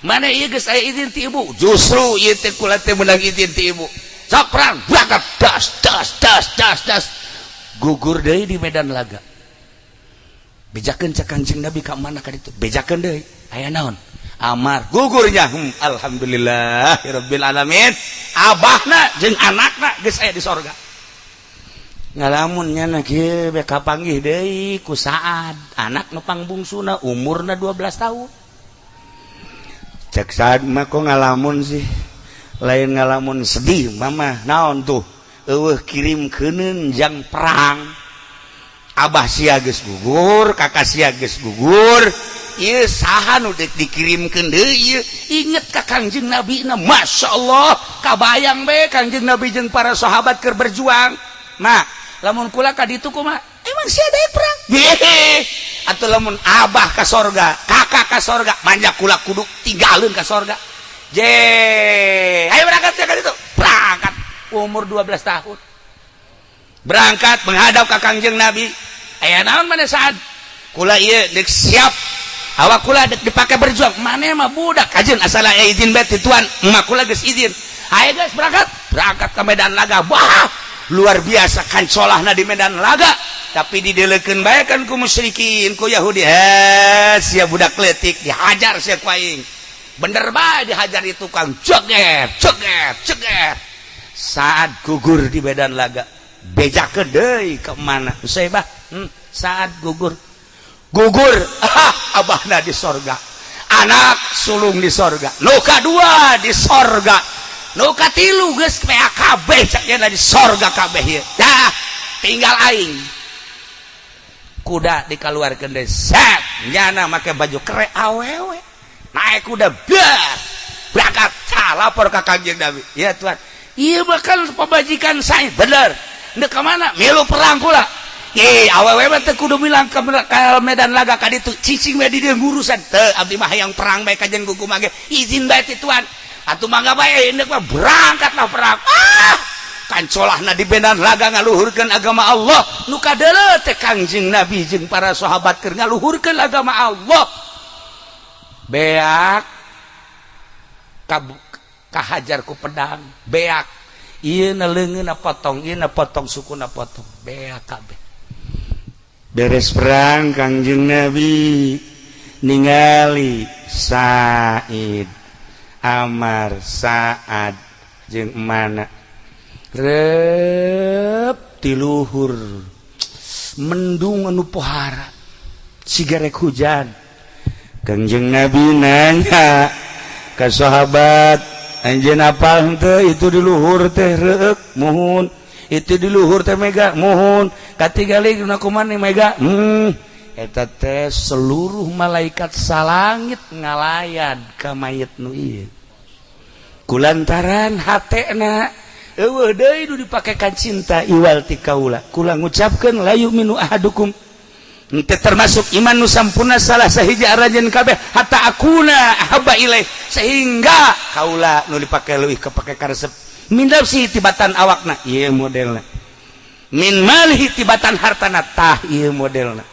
mana ieu geus aya izin ti ibu." "Justru ieu teh kula teh meunang izin ti ibu." Sok perang, berangkat, das das das das das, gugur deui di medan laga. Bejakeun cek Kanjeng Nabi, ka mana ka ditu? Bejakeun deui, "Aya naon?" "Amar gugurnya." Alhamdulillah rabbil alamin, abahna jeung anakna geus aya di sorga. Ngalamun nyana kieu be, kapanggih deui ku Saad, anak nu pangbungsuna, umurna 12 tahun. Cek Saad mah, "Kok ngalamun sih?" "Lain ngalamun sedih, Mama." "Naon tuh?" "Eueuh kirimkeuneun jang perang. Abah sia geus gugur, kakak sia geus gugur, ieu saha nu deuk dikirimkeun deui ieu?" Inget ka Kangjeng Nabi na, Masya Allah, kabayang be Kangjeng Nabi jeung para sahabat keur berjuang. "Ma, lamun kula ka ditu kumaha?" "Emang sia deui perang?" "Hehe, atuh lamun abah ka sorga, kakak ka sorga, manja kula kudu tinggalin ka sorga." Je, ayo berangkat ya ka ditu. Berangkat umur 12 tahun, berangkat menghadap ka Kangjeng Nabi. "Aya naon mana, Saat?" "Kula ieu dek siap, awak kula dek dipake berjuang." "Maneh mah budak kajeun, asal aya izin bae ti tuan." "Emak kula geus izin." "Ayo guys, berangkat." Berangkat ke medan laga. Wah, luar biasa kancolahna di medan laga, tapi didelekeun bae kan ku musyrikin, ku Yahudi. "Eh, sia budak letik, dihajar sia ku aing." Bener bae, dihajar itu tukang, ceger ceger ceger, saat gugur di medan laga. Bejakeun deui ke mana, Usaibah? Saat gugur, gugur, ah, abahna di sorga, anak sulung di sorga, nu kadua di sorga, nu katilu geus PAKB cak di sorga kabeh ieu. Dah tinggal aing. Kuda dikeluarkan deh, set, nyana make baju kere, awewe naik kuda, biar berangkat, lapor ke Kangjeng Nabi. "Ya tuan, Iya, bakal pamajikan saya bener. Ndek ka mana? Milu perang kula. Eh, awewe mah teu kudu milang ke medan laga ka ditu. Cicing we di dieu ngurusan. Teu, abdi mah hayang perang bae kajen kuku mage. Izin bae ti tuan. Atuh mangga bae, endek mah berangkatlah perang. Ah, kancolahna di medan laga ngaluhurkeun agama Allah. Nu kadeuleu teh Kangjeng Nabi jeung para sahabat keur ngaluhurkeun agama Allah. Beak kahajar ku pedang, beak. Ieu na leungeunna potong, ieu na potong, sukuna potong, beak kabeh. Beres perang, Kangjeng Nabi ningali Said, Amar, Saad jeung mana rep tiluhur mendung anu pohara siga rek hujan. Kangjeng Nabi nanya ke sahabat, "Anjeun apal henteu itu di luhur teh reuk?" "Muhun." "Itu di luhur teh mega?" "Muhun." "Katingali dina kumaha mega?" Eta teh seluruh malaikat salangit ngalayat ka mayit nu ieu kulantaran hatena eueuh deui nu dipake kan cinta iwal ti kaula. Kula ngucapkeun, la yu'minu ahadukum, henteu termasuk iman nu sampurna salah sahiji aranjeun kabeh, hatta akuna ahabba ilaih, sehingga kaula nu dipake leuwih kapake karesep, min nafsi, tibatan awakna, ieu modelna, min malihi, tibatan hartana, tah ieu modelna,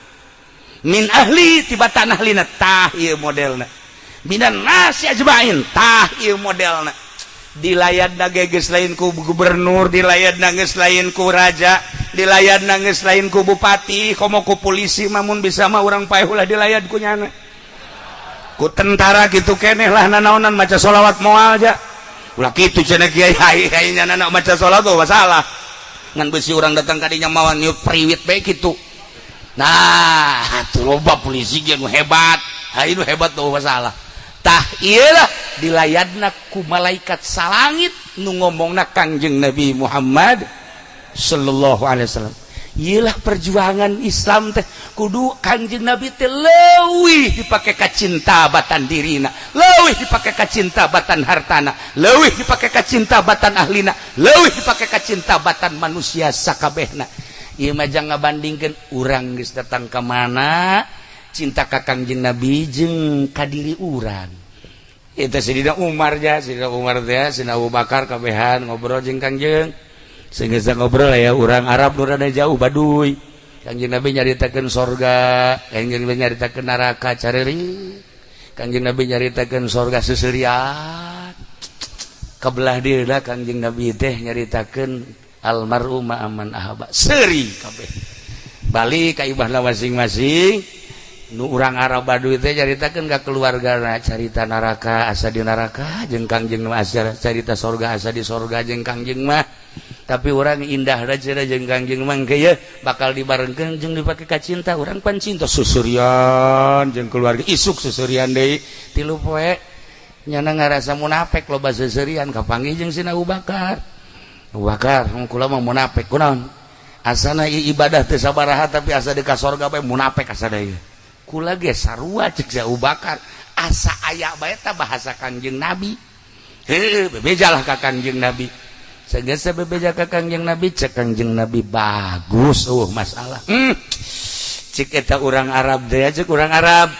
min ahli, tibatan ahlina, tah ieu modelna, minan nasi ajmain, tah ieu modelna. Dilayat geus lain ku gubernur, dilayat geus lain ku raja, dilayat geus lain ku bupati, komo ku polisi. Mamun bisa mah urang paeh ulah dilayat ku nyana, ku tentara gitu keneh lah. Nanaonan maca sholawat moal aja ulah kitu cenah kiai. Ai ai nyana maca sholawat tuh masalah ngan besi urang datang kadinya mawan niup priwit bae kitu. Nah, tuh loba polisi ge nu hebat. Ha, nu hebat tuh masalah. Tah, iyalah dilayadna ku malaikat salangit nu ngomongna Kangjeng Nabi Muhammad sallallahu alaihi wasallam. Iyalah perjuangan Islam teh kudu Kangjeng Nabi teh leuwih dipake kacinta batan dirina, leuwih dipake kacinta batan hartana, leuwih dipake kacinta batan ahlina, leuwih dipake kacinta batan manusia sakabehna. Ieu mah jangan ngabandingkeun urang geus datang ka mana cinta ka Kangjeng Nabi jeung ka diri urang. Itu Sidina Umar ja, Sidina Umar teh, Sidina Abu Bakar kabehan ngobrol jeung Kangjeng. Sehingga ngobrol ya urang Arab nu rada jauh Baduy. Kangjeng Nabi nyaritakeun sorga, Kangjeng Nabi nyaritakeun neraka careuri. Kangjeng Nabi nyaritakeun sorga seuseurian. Kabelah dieuna Kangjeng Nabi teh nyaritakeun almar'u ma'aman ahaba. Seuri kabeh. Balik ka ibahna masing-masing. Nu urang Arab Baduy teh nyaritakeun ka keluargana carita neraka asa di neraka jeung Kangjeng mah, asa carita sorga asa di sorga jeung Kangjeng mah. Tapi urang indah cenah jeung Kangjeng mah ye bakal dibarengkeun jeung dipake ka cinta urang pan cinta susurian jeung keluarga, isuk susurian deui 3 poe nyana ngarasa munafik, loba seuseurian kapanggih jeung Sina Abu Bakar. Abu Bakar, kula mah munafik kunaon? Asana ibadah teu sabaraha tapi asa di ka sorga bae munafik asa deui. Kula ge sarua, cek si Abu Bakar, asa aya bae ta bahasa Kangjeng Nabi. Heuh, bebejalah ka Kangjeng Nabi. Sageus bebeja ka Kangjeng Nabi, cek Kangjeng Nabi, "Bagus, oh masalah." Cek eta urang Arab teh, cek urang Arab,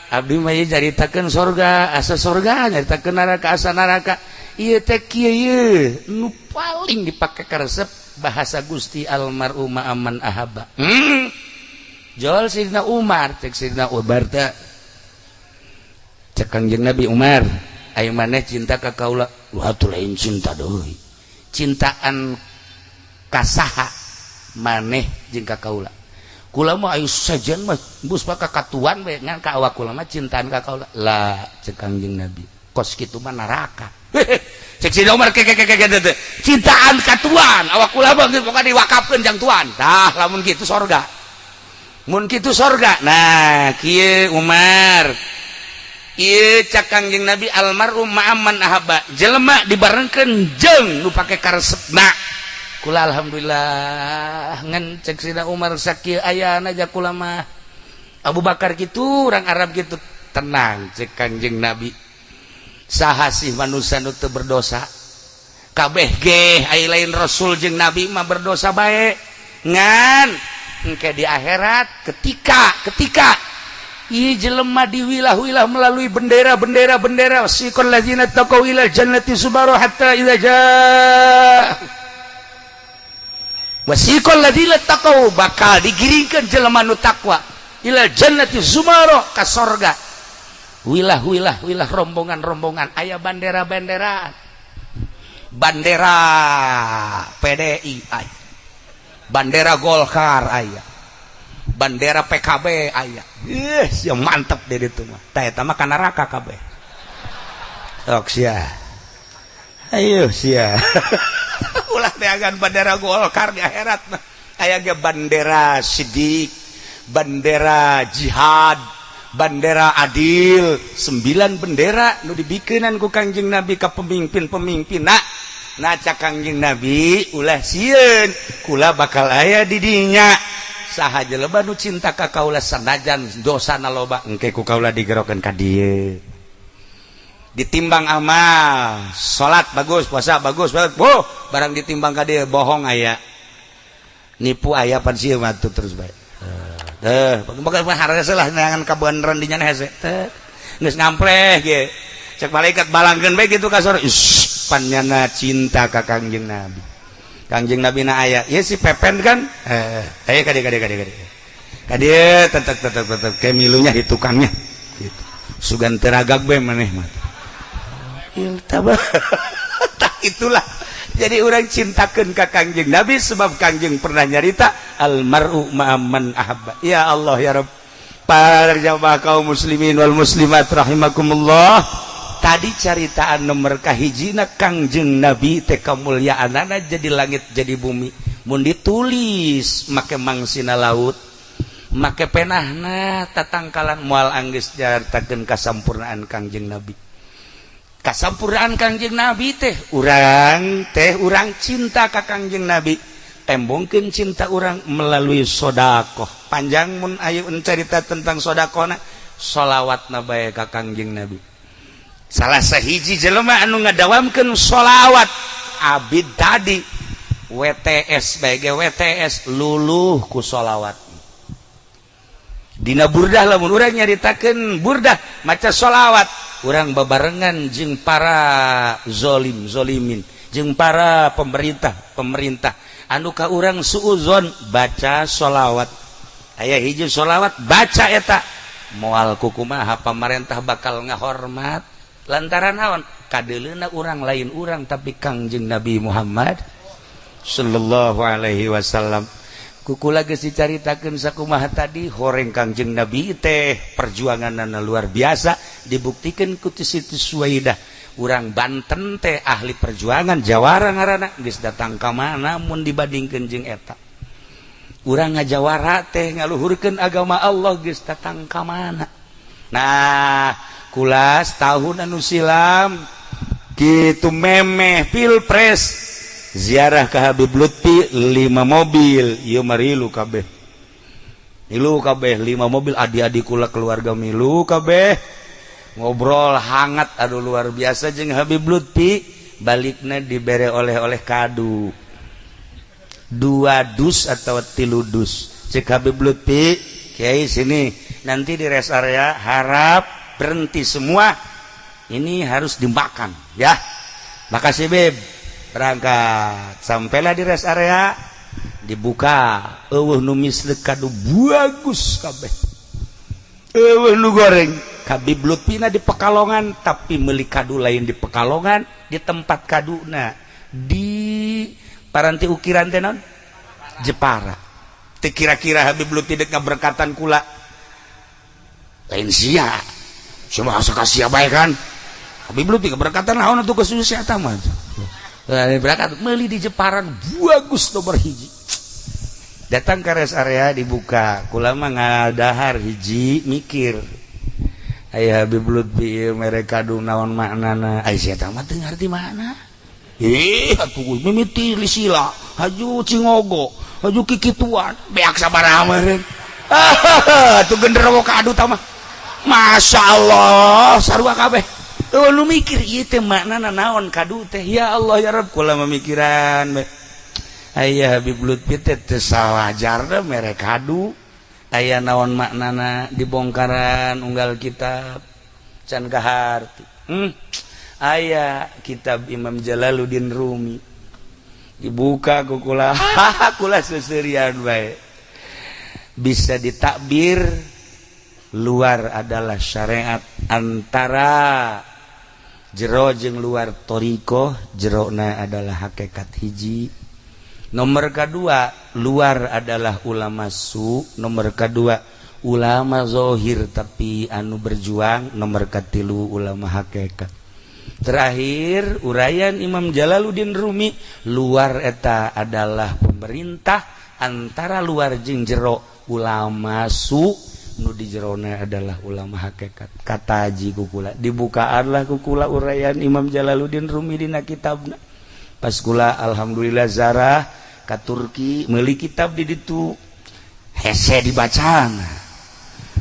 "Abdi mah ieu nyaritakeun sorga asa sorga, nyaritakeun neraka asa neraka. Ieu teh kieu, ieu nu paling dipake karesep bahasa Gusti, almar'u ma'aman ahabba." Jol Sidina Umar, cek Sidina Umar teh, cek Kangjeng Nabi, "Umar, ayo maneh cinta ka kaula?" "Wah, atuh lain cinta deui, cintaan kasaha maneh jeung ka kaula? Kula mah ayo sajen mah bus ka katuan we, ngan ka awak kula mah cintaan ka kaula lah." Cek Kangjeng Nabi, "Kos kitu mah neraka." Cek Sidina Umar, ke ke ke ke cintaan ka tuan awak kula mah geus pokokna diwakafkeun jang tuan. Tah, lamun kitu sorga, mun kitu sorga. Nah, kieu Umar, ieu cak Kangjeng Nabi, almar'u ma'aman ahabba, jelema dibarengkeun jeung nu pake karesepna. Kula alhamdulillah. Ngan cek Sidina Umar, sakieu ayana aja kula mah. Abu Bakar gitu, orang Arab gitu. "Tenang," cek Kangjeng Nabi, "saha sih manusia nu teu berdosa? Kabeh ge ai lain rasul jeung nabi mah berdosa bae. Ngan engke di akhirat ketika ketika ieu jelema diwilah-wilah melalui bendera-bendera bendera, siqal ladzina taqaw ila jannati zumara hatta idza jaa wasiqal ladzina taqaw, bakal digiringkeun jelema nu takwa ila jannati zumara ka sorga, wilah-wilah wilah, rombongan-rombongan, aya bandera-bandera, bandera PDI aya, bandera Golkar aya, bandera PKB aya. Ih, yang mantep deh itu mah. Tah, eta mah ka neraka kabeh. Sok sia, ayo sia, ulah neangan bandera Golkar di akhirat mah. Aya ge bandera sidik, bandera jihad, bandera adil, sembilan bendera nu dibikenan ku Kangjeng Nabi ka pemimpin-pemimpin. Nah nah, cak Kangjeng Nabi, ulah sieun, kula bakal aya di dinya. Saha jelema nu cinta ka kaula sanajan dosana loba, engke ku kaula digerokeun ka dieu. Ditimbang amal, salat bagus, puasa bagus, boh, barang ditimbang ka dieu, bohong aya, nipu aya, pan sieun mah terus bae. Teh bakal harga lah neangan kabeneran dinya hese teh. Geus ngampleh ge, cek malaikat, balangkeun bae kitu ka sorga. Panyana cinta ka Kangjeng Nabi, Kangjeng Nabi na aya ya, si Pepen kan, eh ayo kade kade kade kade kade, tetep tetep tetep kayak milunya di tukangnya gitu, sugan teragak be maneh mah. Tak itulah, jadi orang cintakan ke Kangjeng Nabi sebab Kangjeng pernah nyarita, almaru ma'aman ahabba. Ya Allah, ya Rabb. Para jamaah kaum muslimin wal muslimat rahimakumullah, tadi caritaan nomor kahijina, Kangjeng Nabi teh kamuliaanana jadi langit jadi bumi. Mun ditulis make mangsina laut, make penahna tatangkalan, moal anggeus nyaritakeun kasampurnaan Kangjeng Nabi. Kasampurnaan Kangjeng Nabi teh, urang teh urang cinta ka Kangjeng Nabi, tembongkeun cinta urang melalui sodakoh. Panjang mun ayo cerita tentang sodakohna, solawat na bae ka Kangjeng Nabi. Salah sahiji jelema anu ngadawamkeun sholawat abid tadi, WTS bae, WTS luluh ku sholawat. Dina burdah, lamun urang nyaritakeun burdah, maca sholawat, urang babarengan jeung para zolim zolimin, jeung para pemerintah pemerintah anu ka urang suuzon, baca sholawat. Aya hiji sholawat, baca eta, moal kukumaha pamarentah bakal ngahormat, lantaran naon? Kadeleuna urang lain urang, tapi Kangjeng Nabi Muhammad sallallahu alaihi wasallam. Kukula geus dicaritakeun sakumaha tadi, horeng Kangjeng Nabi teh perjuanganna luar biasa, dibuktikan ku Siti Suwaidah. Urang Banten teh ahli perjuangan, jawara ngaranna, geus datang ka mana mun dibandingkeun jeung eta? Urang ngajawara teh ngaluhurkeun agama Allah, geus datang ka mana? Nah, kulas tahun anu silam gitu, memeh pilpres, ziarah ke Habib Lutfi lima mobil. Ieu marilu kabeh, milu kabeh lima mobil, adik-adik kula, keluarga milu kabeh, ngobrol hangat, aduh, luar biasa jeung Habib Lutfi. Baliknya dibere oleh-oleh kadu dua dus atau 3 dus. Cek Habib Lutfi, "Kiai, sini, nanti di rest area harap berhenti semua, ini harus dimakan ya." "Makasih, Bib." Berangkat, sampailah di rest area, dibuka, eueuh nu misleuk, kadu bagus kabeh, eueuh nu goreng. Habib Lutfina di Pekalongan, tapi meuli kadu lain di Pekalongan, di tempat kaduna di paranti ukiran teh naon, Jepara. Teu kira-kira Habib Lutfi dek ngaberkatan kula, lain sia. Cuma asa ka sia bae kan. Habib Lutfi keberkatan naon atuh ke sia eta mah. Berangkat meuli di Jepara bagus nomor hiji. Datang ke rest area, dibuka, kula mah ngadahar hiji, mikir, aya Habib Lutfi mere kadu, naon maknana? Ai sia mah teu ngarti makna. Ih, atuh mimiti lisila, haju cingogo, haju kikituan, beak sabaraha meureun. Ah, tuh genderuwo kadu tah mah. Masya Allah, sarua kabeh. Oh, lu mikir ieu teh maknana naon kadu teh? Ya Allah ya Rabb, kula memikiran aya Habib Lutfi teh teu sawajarna mere kadu, aya naon maknana? Dibongkaran unggal kitab can kaharti. Aya kitab Imam Jalaluddin Rumi dibuka ku kula, kula seserian bae. Bisa ditakbir luar adalah syariat, antara jero jeung luar thoriqoh, jerona adalah hakikat hiji. Nomor kedua, luar adalah ulama su. Nomor kedua, ulama zohir tapi anu berjuang. Nomor katilu, ulama hakikat. Terakhir, uraian Imam Jalaluddin Rumi, luar eta adalah pemerintah, antara luar jeung jero ulama su, nu di jerona adalah ulama hakikat. Kata haji kukula, dibukaanlah kukula uraian Imam Jalaluddin Rumi dina kitabna. Pas kula alhamdulillah zarah ka Turki, meuli kitab di ditu, hese dibaca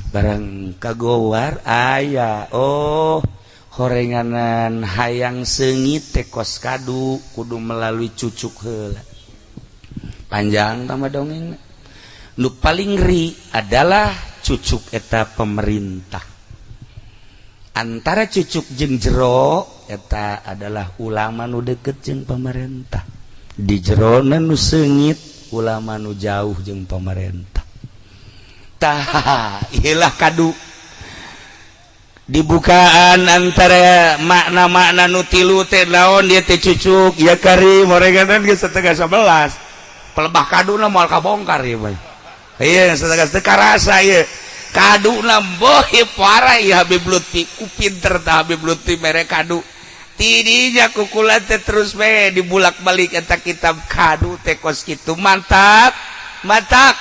barang kagowar aya. Oh, horenganan hayang seungit teh kos kadu, kudu melalui cucuk heula. Panjang tambah dongeng. Nu paling ngeri adalah cucuk eta pemerintah. Antara cucuk jeung jero eta adalah ulama nu deket jeung pemerintah, di jerona nu seungit ulama nu jauh jeung pemerintah. Tah, ilah kadu dibukaan antara makna-makna nu tilu teh naon dia teh cucuk ya karim. Horenganan geus 10.30, pelebah kaduna moal kabongkar ieu mah. Iya, setengah teu karasa ieu kaduna. Boh, parah ieu Habib Lutfi. Ku pinter tah Habib Lutfi mere kadu tidinya. Kukula teh terus we dibulak-balik eta kitab kadu teh kos kitu. Mantap, mantap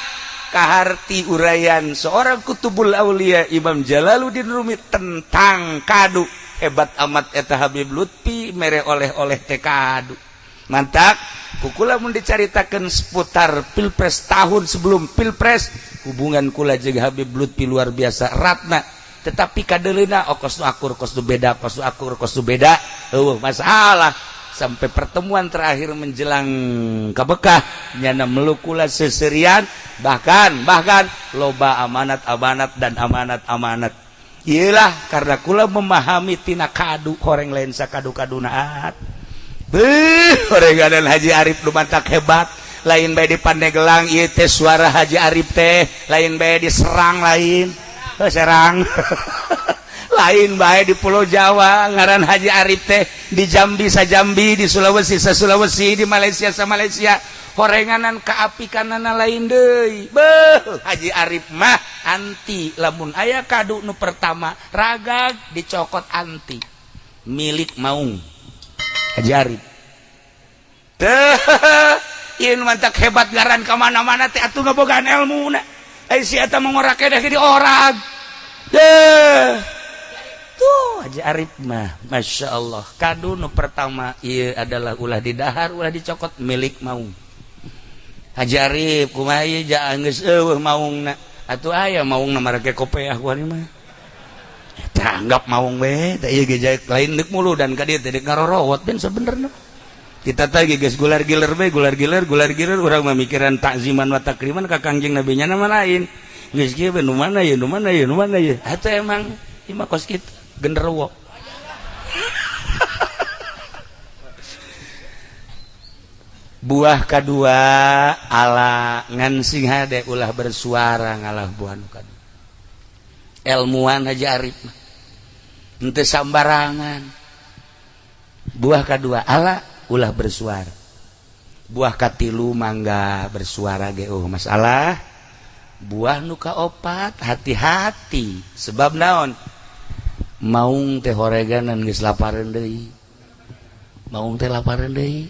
kaharti uraian seorang kutubul aulia Imam Jalaluddin Rumi tentang kadu. Hebat amat eta Habib Lutfi mere oleh-oleh teh kadu. Mantap kukula mun dicaritakeun seputar pilpres, tahun sebelum pilpres, hubungan kula jeung Habib Lutfi luar biasa ratna, tetapi kadeleuna, oh, kos nu akur, kos nu beda, kos nu akur, kos nu beda, eueuh masalah sampai pertemuan terakhir menjelang ke Bekah. Nyana meluk kula seserian, bahkan bahkan loba amanat amanat dan amanat amanat. Iyalah, karena kula memahami tina kadu. Horeng lain sakadu kadu naat. Beuh, horenganan Haji Arif nu mantak hebat. Lain bae di Pandeglang ieu teh suara Haji Arif teh, lain bae di Serang, lain. Oh, Serang. Lain bae di Pulau Jawa ngaran Haji Arif teh, di Jambi sa Jambi, di Sulawesi sa Sulawesi, di Malaysia sa Malaysia. Horenganan kaapikanana lain deui. Beuh, Haji Arif mah anti lamun aya kadu nu pertama ragag dicokot, anti milik maung Haji Arif teh. Ieu nu mantak hebat ngaran ka mana-mana teh atuh ngabogaan ilmuna. Ai si eta mah ngorak keneh di orang deh. Tuh Haji Arif mah Masya Allah, kadu nu pertama ieu adalah ulah didahar, ulah dicokot, milik maung Haji Arif. Kumaha ieu ja geus eueuh maungna atuh? Aya maungna marake kopeah ku mah. Eta anggap maung we teh ieu ge lain deuk mulu dan ka dieu teh deuk ngarorowot ben. Sebenerna kita tadi geus gular giler we, gular giler, gular giler. Urang mah mikiran takziman wa takriman ka Kangjeng Nabi nya nama lain. Geus kieu we, nu mana ye, nu mana ye, nu mana ye? Atuh emang ieu mah kos kitu genderuwo. Buah kedua ala ngan sing hade ulah bersuara ngalah buah nu kadua. Ilmuwan Haji Arif mah henteu sambarangan. Buah kedua ala ulah bersuara. Buah katilu mangga bersuara ge, oh, masalah. Buah nu kaopat hati-hati, sebab naon? Maung teh horeganan geus lapareun deui, maung teh lapareun deui.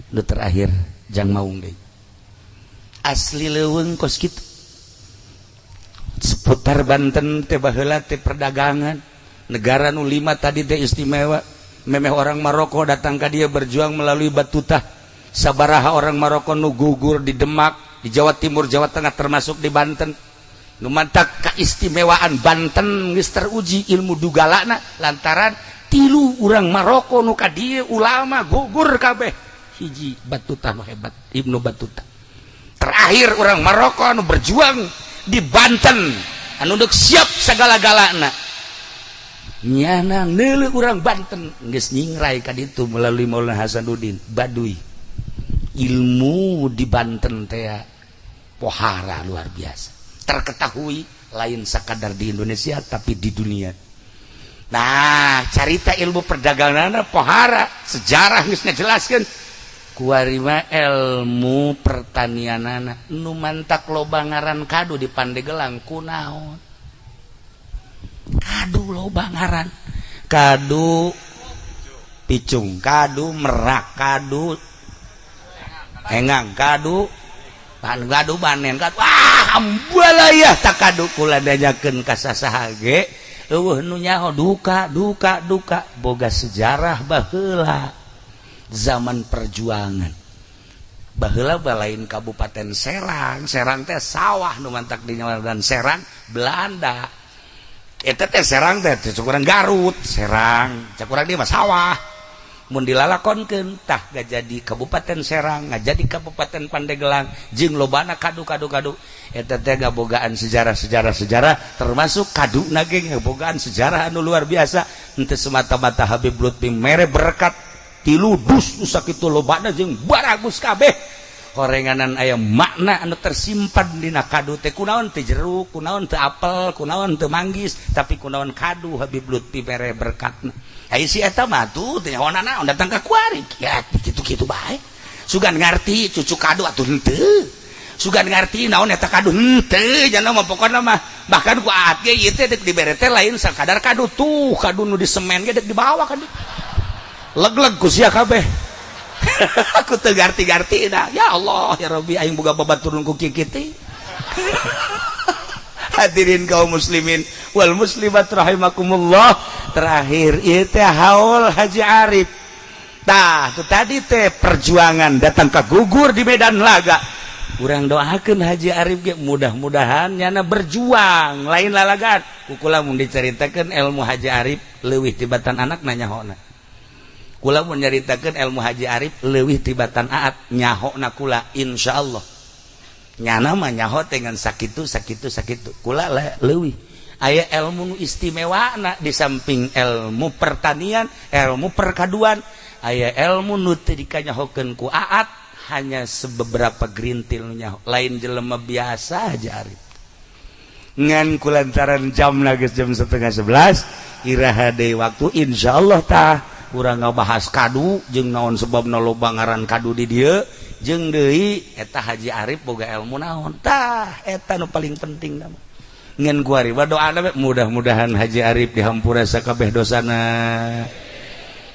Nu terakhir jang maung deui. Asli leuweung kos kitu seputar Banten teh baheula teh perdagangan negara nu lima tadi teh istimewa. Memeh orang Maroko datang ka dia berjuang melalui Batutah. Sabaraha orang Maroko nu gugur di Demak, di Jawa Timur, Jawa Tengah, termasuk di Banten. Nu mantak keistimewaan Banten geus teruji ilmu dugalana lantaran Tilu urang Maroko nu ka dieu ulama gugur kabeh, hiji Batuta nu hebat, Ibnu Batuta. Terakhir orang Maroko anu berjuang di Banten, anu deuk siap segala-galana, nyana neuleuh urang Banten geus nyingrai ka ditu melalui Maulana Hasanuddin Baduy. Ilmu di Banten teh pohara luar biasa, terketahui lain sakadar di Indonesia, tapi di dunia. Nah, carita ilmu perdagangan pohara, sejarah geus ngajelaskeun. Kuari mah ilmu pertanianana nu mantak loba ngaran kadu di Pandegelang. Kunaon kadu loba ngaran? Kadu picung, kadu merak, kadu engang, kadu ban, kadu banen, kadu, wah, ambalaya tak kadu. Kula nanyakeun ka sasaha ge euweuh nu nyaho. Duka duka duka boga sejarah baheula zaman perjuangan. Baheula balain Kabupaten Serang. Serang teh sawah nu mantak di dan Serang Belanda eta teh. Serang teh cek urang Garut, Serang cek urang dia mah sawah. Mun dilalakonkeun tah jadi Kabupaten Serang, jadi Kabupaten Pandeglang jeung lobana kadu kadu kadu. Eta teh ngabogaan sejarah-sejarah, sejarah termasuk kadu ge ngabogaan sejarah anu luar biasa. Henteu semata-mata Habib Lutfi mere berkat tilu dus nu sakitu lobana jeung baragus kabeh horenganan, aya makna anu tersimpan dina kadu teh. Kunaon teu jeruk, kunaon teu apel, kunaon teu manggis, tapi kunaon kadu Habib Lutfi mere berkatna? Ai si eta mah tuh teh nyaho naon datang ka kuari ya kitu-kitu bae. Sugan ngarti cucu kadu atuh henteu, sugan ngarti naon eta kadu henteu. Jangan mah pokona mah bahkan ku aat ge ieu teh dek dibere teh lain sakadar kadu tuh, kadu nu di semen ge dek dibawa kadu leg-leg ku sia kabeh. Aku teu ngarti-ngarti dah. Ya Allah ya Rabbi, aing boga babaturun ku kieu kitu. Hadirin kaum muslimin wal muslimat rahimakumullah, terakhir ieu teh haul Haji Arif. Tah, tu tadi teh perjuangan datang ke gugur di medan laga. Urang doakeun Haji Arif ge mudah-mudahan nyana berjuang lain lalagan. Kukula mun diceritakeun ilmu Haji Arif leuwih tibatan anak nanyahona. Kula mun nyaritakeun ilmu Haji Arif leuwih tibatan aat nyahona kula, insyaallah. Nyana mah nyaho dengan sakitu sakitu sakitu, kula leuwih. Aya ilmu nu istimewa na di samping ilmu pertanian, ilmu perkaduan, aya ilmu nu teu dikanyahokeun ku aat, hanya sebeberapa gerintil nu nyaho. Lain jelema biasa Haji Arif. Ngan kulantaran jam geus jam 10.30, iraha deui waktu insyaallah tah urang ngabahas kadu jeung naon sebabna loba ngaran kadu di dieu, jeung deui eta Haji Arif boga ilmu naon. Tah, eta nu paling penting mah. Ngan kuari doa mudah-mudahan Haji Arif dihampura sakabeh dosana,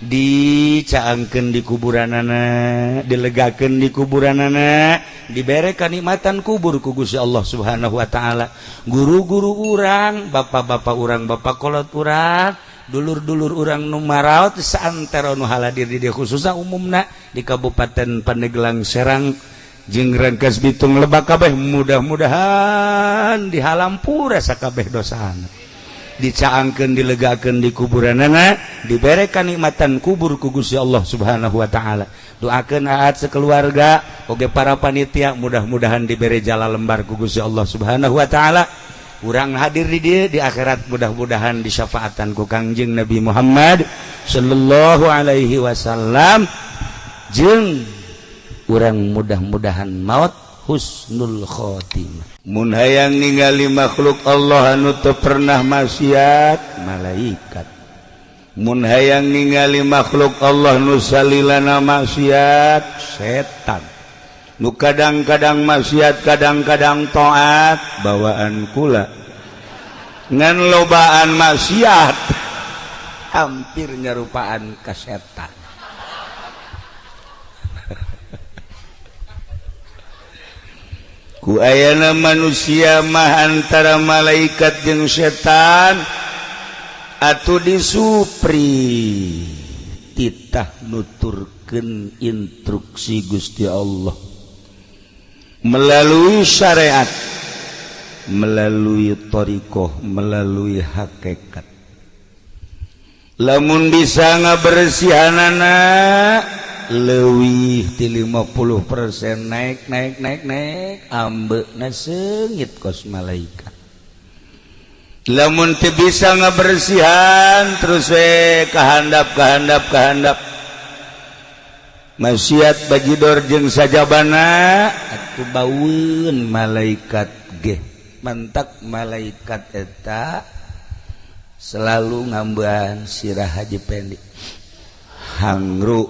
dicaangkeun di kuburanana, dilegakeun di kuburanana, dibere kanikmatan kubur ku Gusti Allah Subhanahu wa taala. Guru-guru urang, bapak-bapak urang, bapak kolot urang, dulur-dulur urang nu maraot saantero nu haladir di dieu, khususna umumna di Kabupaten Pandeglang, Serang jeung Rangkas Bitung, Lebak kabeh, mudah-mudahan dihalampura sakabeh dosana, dicaangkeun, dilegakeun di kuburanana, dibere kanikmatan kubur ku Gusti Allah Subhanahu wa taala. Doakeun aat sekeluarga oge para panitia mudah-mudahan dibere jala lembar ku Gusti Allah Subhanahu wa taala. Urang hadir di dieu di akhirat mudah-mudahan disyafaatan ku Kangjeng Nabi Muhammad sallallahu alaihi wasallam, jeung urang mudah-mudahan maut husnul khotimah. Mun hayang ningali makhluk Allah anu teu pernah maksiat, malaikat. Mun hayang ningali makhluk Allah nu salilana maksiat, setan. Nu kadang-kadang maksiat, kadang-kadang taat, bawaan kula. Ngan lobaan maksiat, hampir nyerupaan ke setan. Ku ayana manusia mah antara malaikat jeung setan atuh disupri titah nuturkeun instruksi Gusti Allah melalui syariat, melalui thariqah, melalui hakikat. Lamun bisa ngabersihanana leuwih ti 50%, naik naik naik naik, ambeuna seungit kos malaikat. Lamun teu bisa ngabersihan, terus we kahandap, kahandap, kahandap, maksiat bajidor jeung sajabana, atuh baueun malaikat ge. Mantak malaikat eta selalu ngambean sirah Haji Pendi hangru,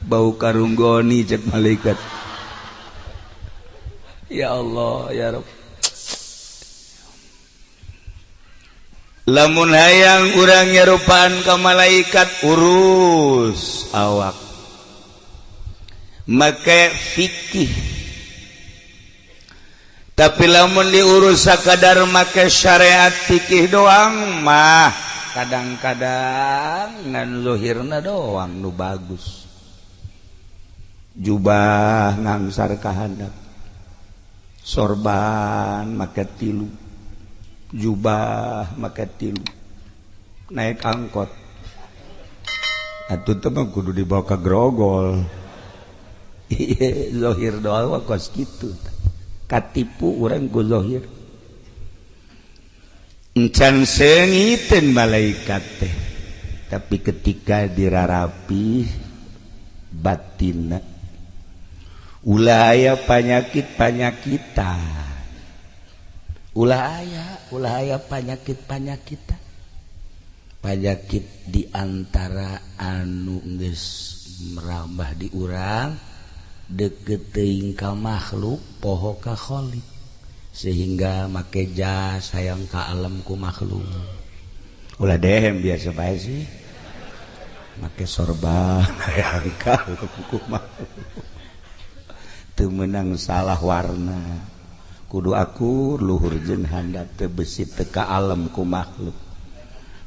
bau karunggoni cek malaikat. Ya Allah, ya Rabb. Lamun hayang urang nyerupaan ka malaikat, urus awak make fikih. Tapi lamun diurus sakadar make syariat fikih doang mah, kadang-kadang ngan zuhirna doang nu bagus, jubah ngangsar kahandap, sorban make tilu, jubah make tilu, naik angkot atuh teh mah kudu dibawa ke grogol. Iya, zohir doang kos kitu, katipu urang ku zohir. Encan seungiteun malaikat teh, tapi ketika dirarapi batinna, ulah aya panyakit-panyakitan, ulah aya panyakit-panyakitan. Panyakit diantara anu geus merambah di urang, deket teuing ka makhluk, poho ka Khalik, sehingga make jas hayang ka alam ku makhluk. Ulah dehem, biasa bae sih. Make sorban hayang ka alam ku makhluk, teu meunang salah warna, kudu akur luhur jeung handap, teu besi teu ka alam ku makhluk.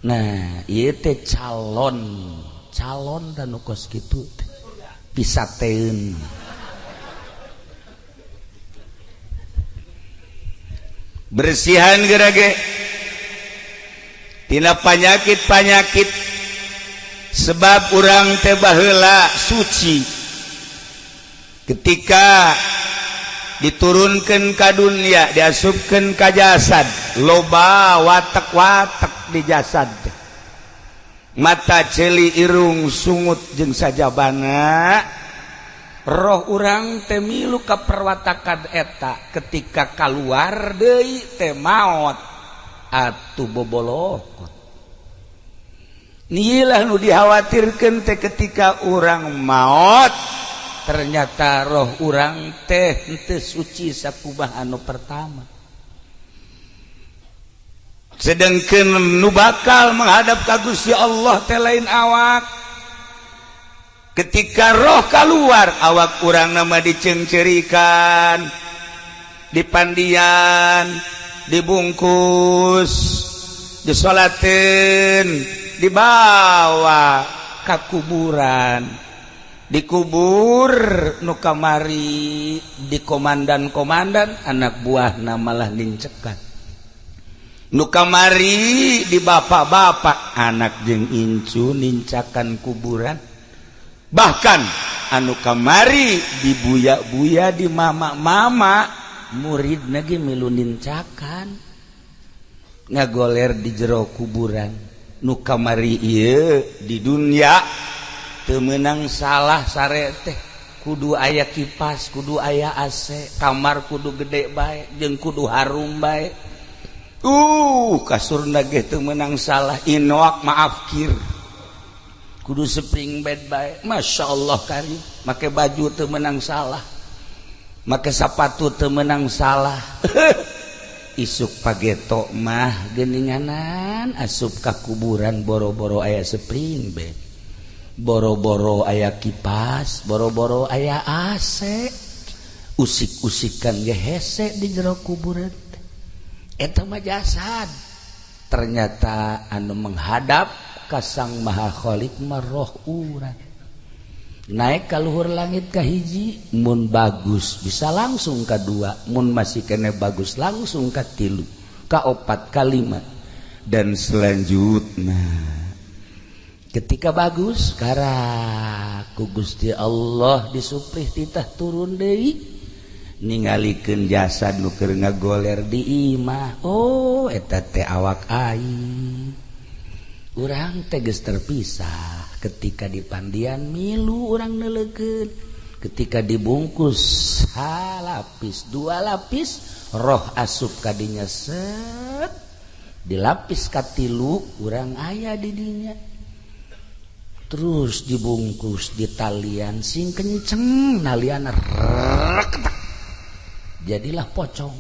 Nah, ieu teh calon calon dan nu kos kitu teh pisateun. Bersihan gerage tina panyakit-panyakit, sebab urang teh baheula suci ketika diturunkan ka dunia, diasupkeun ka jasad. Loba watek-watek di jasad teh, mata, ceuli, irung, sungut jeung sajabana. Roh urang teh milu ka perwatakan eta. Ketika kaluar deui teh maot, atuh bobolokot. Inilah nu dikhawatirkeun teh, ketika urang maot ternyata roh urang teh henteu suci sakumaha anu pertama, sedangkan nu bakal menghadap ka Gusti Allah teh lain awak. Ketika roh keluar, awak urang nama dicengcerikan, dipandian, dibungkus, disolatin, dibawa ke kuburan, dikubur. Nu kamari di komandan-komandan, anak buah malah nincekan. Nu kamari di bapak-bapak, anak jeung incu nincakan kuburan. Bahkan anu kamari di buya-buya, di mama-mama, murid lagi milu nincakan, ngagoler di jero kuburan. Nu kamari ieu di dunia teu meunang salah sare teh kudu aya kipas, kudu aya AC, kamar kudu gede bae jeung kudu harum bae. Kasurna ge teu meunang salah, inoak maaf kir, kudu spring bed bae. Masya Allah karim. Make baju teu meunang salah, make sapatu teu meunang salah. Isuk pageto mah geninganan asup ka kuburan, boro-boro aya spring bed, boro-boro aya kipas, boro-boro aya AC, usik-usikan ge hese di jero kuburan. Eta mah jasad. Ternyata anu menghadap ka Sang Maha Khalik mah roh urang. Naik ka luhur langit ka hiji, mun bagus bisa langsung ka dua, mun masih kene bagus langsung ka tilu, ka opat, ka lima. Dan selanjutnya ketika bagus karak ku Gusti Allah disuprih titah turun deui ningalikeun jasad nu keur ngagoler di imah. Oh, eta teh awak aing. Urang teh geus terpisah ketika dipandian milu urang neuleukeun, ketika dibungkus halapis dua lapis roh asup kadinya set dilapis katilu urang aya di dinya, terus dibungkus di talian sing kenceng nalian rek, jadilah pocong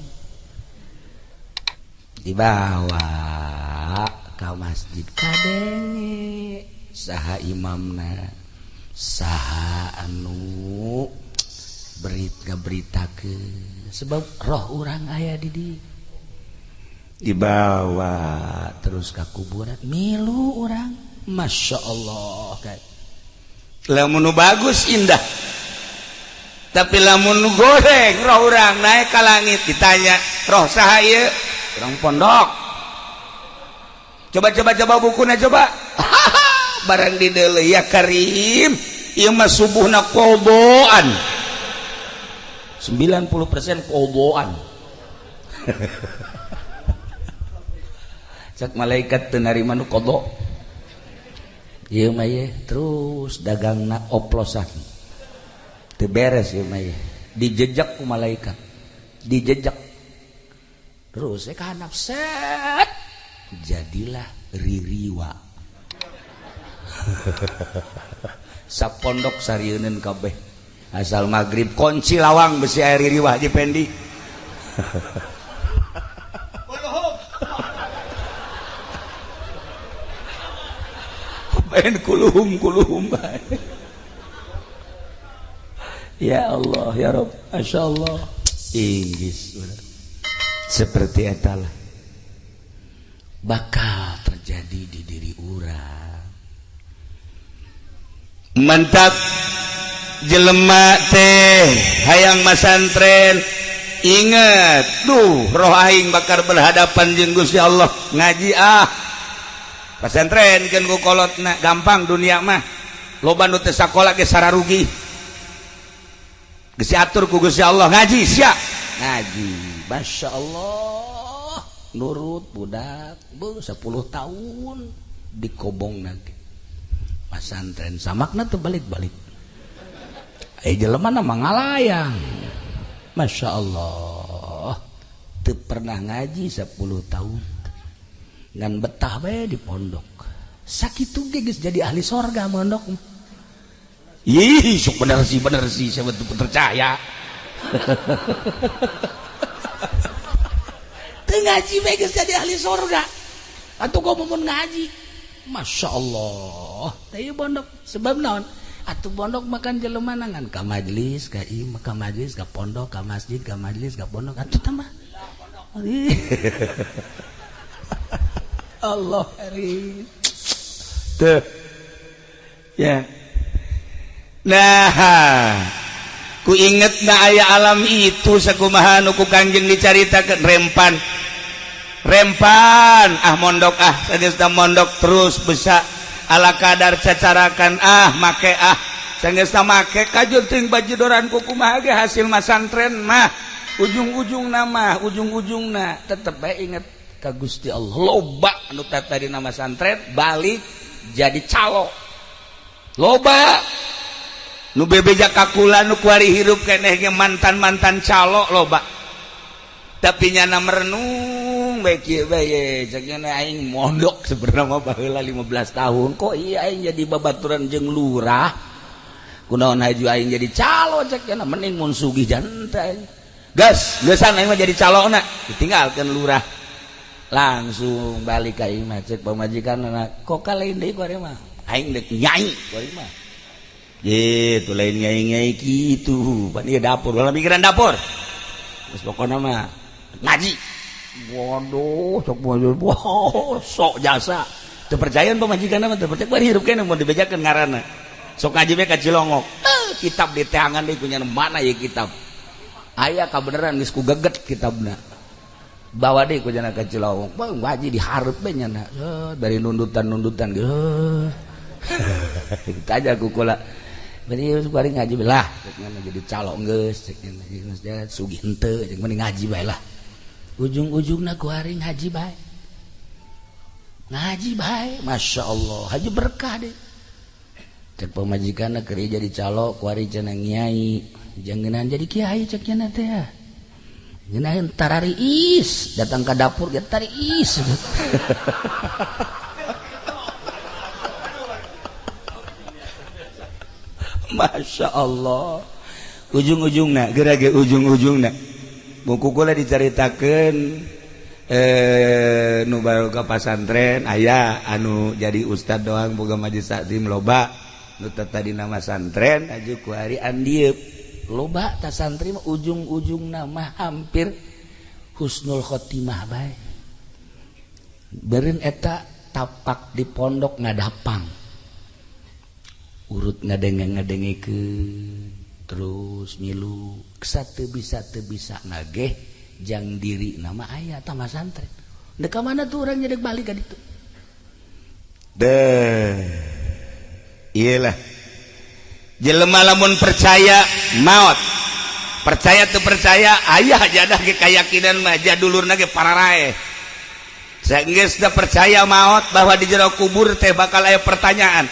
dibawa ke masjid kadenge saha imamna saha anu berita beritakeun sebab roh urang aya di dibawa terus ke kuburan milu urang. Masya Allah kayak lamun bagus indah, tapi lamun goreng roh urang naik ke langit ditanya roh saha ieu? Urang pondok. Coba coba coba bukuna coba. Barang di deuleu ya karim ieu mah subuhna qodoan 90% qodoan. Cak malaikat teu narima nu qodo ieu mah ye, terus dagangna oplosan teu beres ieu mah ye, dijejak ku malaikat, dijejak terus ka handap set jadilah ririwa. Sapondok sarieuneun kabeh asal magrib kunci lawang besi air ririwa Haji Pendi. Pengen kuluhum kuluhum bae. Ya Allah ya Rabb, Masya Allah. Inggris seperti etalah bakal terjadi di diri urang. Mantap jelema teh hayang masantren inget duh roh aing bakal berhadapan jeung Gusti Allah ngaji ah pesantren kan ku kolotna gampang dunia mah loba nu teu sakola ge sararugi geus diatur ku Gusti Allah ngaji sia ngaji. Masya Allah nurut budak bu 10 tahun dikobong lagi pesantren samakna teu balik-balik jelema na mangalayang. Masya Allah teu pernah ngaji 10 tahun ngan betah bae di pondok sakitu ge geus jadi ahli sorga mondok. Ih sok bener sih saya betul percaya. Teu ngaji bae geus jadi ahli sorga atuh komo mun ngaji. Masya Allah teh pondok sebab naon atuh pondok makan jelema ngan ka majelis ka imah ka majelis ka pondok ka masjid ka majelis ka pondok atuh tambah. Allah karim. Tuh. Ya. Nah, ku inget na aya alam itu sakumaha nu ku Kangjeng dicaritakeun rempan. Rempan ah mondok ah sageusna mondok terus bisa ala kadar cacarakan ah make ah sageusna make kajur teuing bajidoran ku kumaha ge hasil masantren mah ujung-ujungna mah ujung-ujungna tetep bae inget ka Gusti Allah. Loba anu tadi nama santren balik jadi calo loba nu bebeja kakula nu kuari hirup keneh ge mantan-mantan calo loba tapi nyana merenung bae kieu bae cek nyana aing mondok sebenarnya mah baheula 15 tahun kok iya aing jadi babaturan jeung lurah kunaon haju aing jadi calo cek nyana mending mun sugih jantan gas geusan aing mah jadi calona ditinggalkeun lurah langsung balik ka imah cek pamajikan kok kalain deui ku ari mah aing deuk nyai ku ari mah gitu lain nyai-nyai kitu pan ieu dapur ulah mikiran dapur geus pokona mah ngaji waduh sok wow, sok jasa teu percayaan pamajikan mah teu percaya bari hirup keneh mun dibejakeun ngaranna sok ngaji we ka Cilongok kitab diteangan deui kunyana mana ieu kitab aya kabeneran geus ku geget kitabna. Bawa deh ku jana ka Cilawong. Wah, ngaji dihareup bae nyana. Dari nundutan-nundutan ge. Kita aja ku kula. Bari bari ngaji lah, cek nyana jadi calon geus, cek nyana geus sugih henteu, cek mending ngaji bae lah. Ujung-ujungna ku ari ngaji bae. Ngaji bae, Masya Allah, haji berkah deh. Cek pamajikanna keur jadi calo, ku ari cenah kiai, jangenan jadi kiai cek nyana teh. Ngeunaheun tarariis, datang ke dapur ge tariis. Masya Allah, ujung-ujungna geura ge ujung-ujungna. Buku kula dicaritakeun nu baru ka pasantren aya anu jadi ustad doang boga majelis taklim loba nu tadi nama santren aju ku ari andieub loba ta santri mah ujung-ujungna mah hampir husnul khotimah bae. Beureun eta tapak di pondok ngadapang urut ngadenge-ngadengekeun terus milu teu bisa nageh jang diri nama aya tah santren. Dek ka mana tuh urang nyedek balik ka ditu. Deh. Iyalah. Jelema lamun percaya maot. Percaya teu percaya aya jadah ge kayakinan mah jadulurna ge pararae. Saenggeus da percaya maot bahwa di jero kubur teh bakal aya pertanyaan.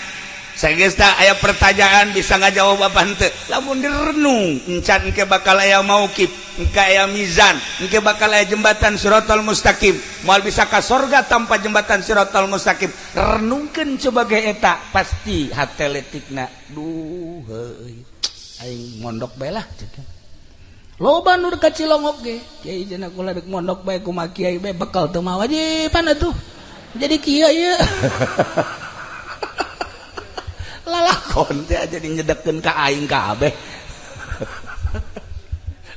Saenggeus aya pertanyaan bisa ngajawab apa henteu. Lamun direnung encan engke bakal aya mauqif, engke aya mizan, engke bakal aya jembatan siratal mustaqim. Moal bisa ka sorga tanpa jembatan siratal mustaqim. Renungkeun coba ge eta pasti hate letikna. Duh heuy. Aing mondok bae lah cek. Loba nu ka Cilongok ge. Kiai cenah kula deuk mondok bae kumaha kiai bae bekal teu mawa wajiban atuh. Jadi kieu ieu. Lalakon teh jadi nyedekeun ka aing kabeh.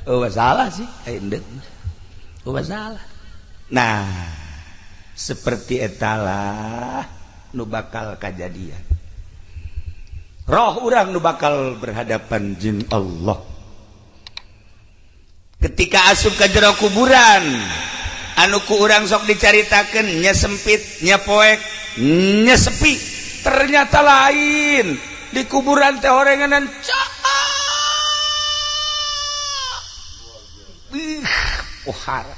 Oh masalah sih, aing deuk. Oh masalah. Nah, seperti etalah nu bakal kajadian. Roh urang nu bakal berhadapan jeung Allah. Ketika asup ka jero kuburan, anu ku urang sok dicaritakeun nya sempit, nya poek, nya sepi. Ternyata lain di kuburan teh orenganan cak. Pohara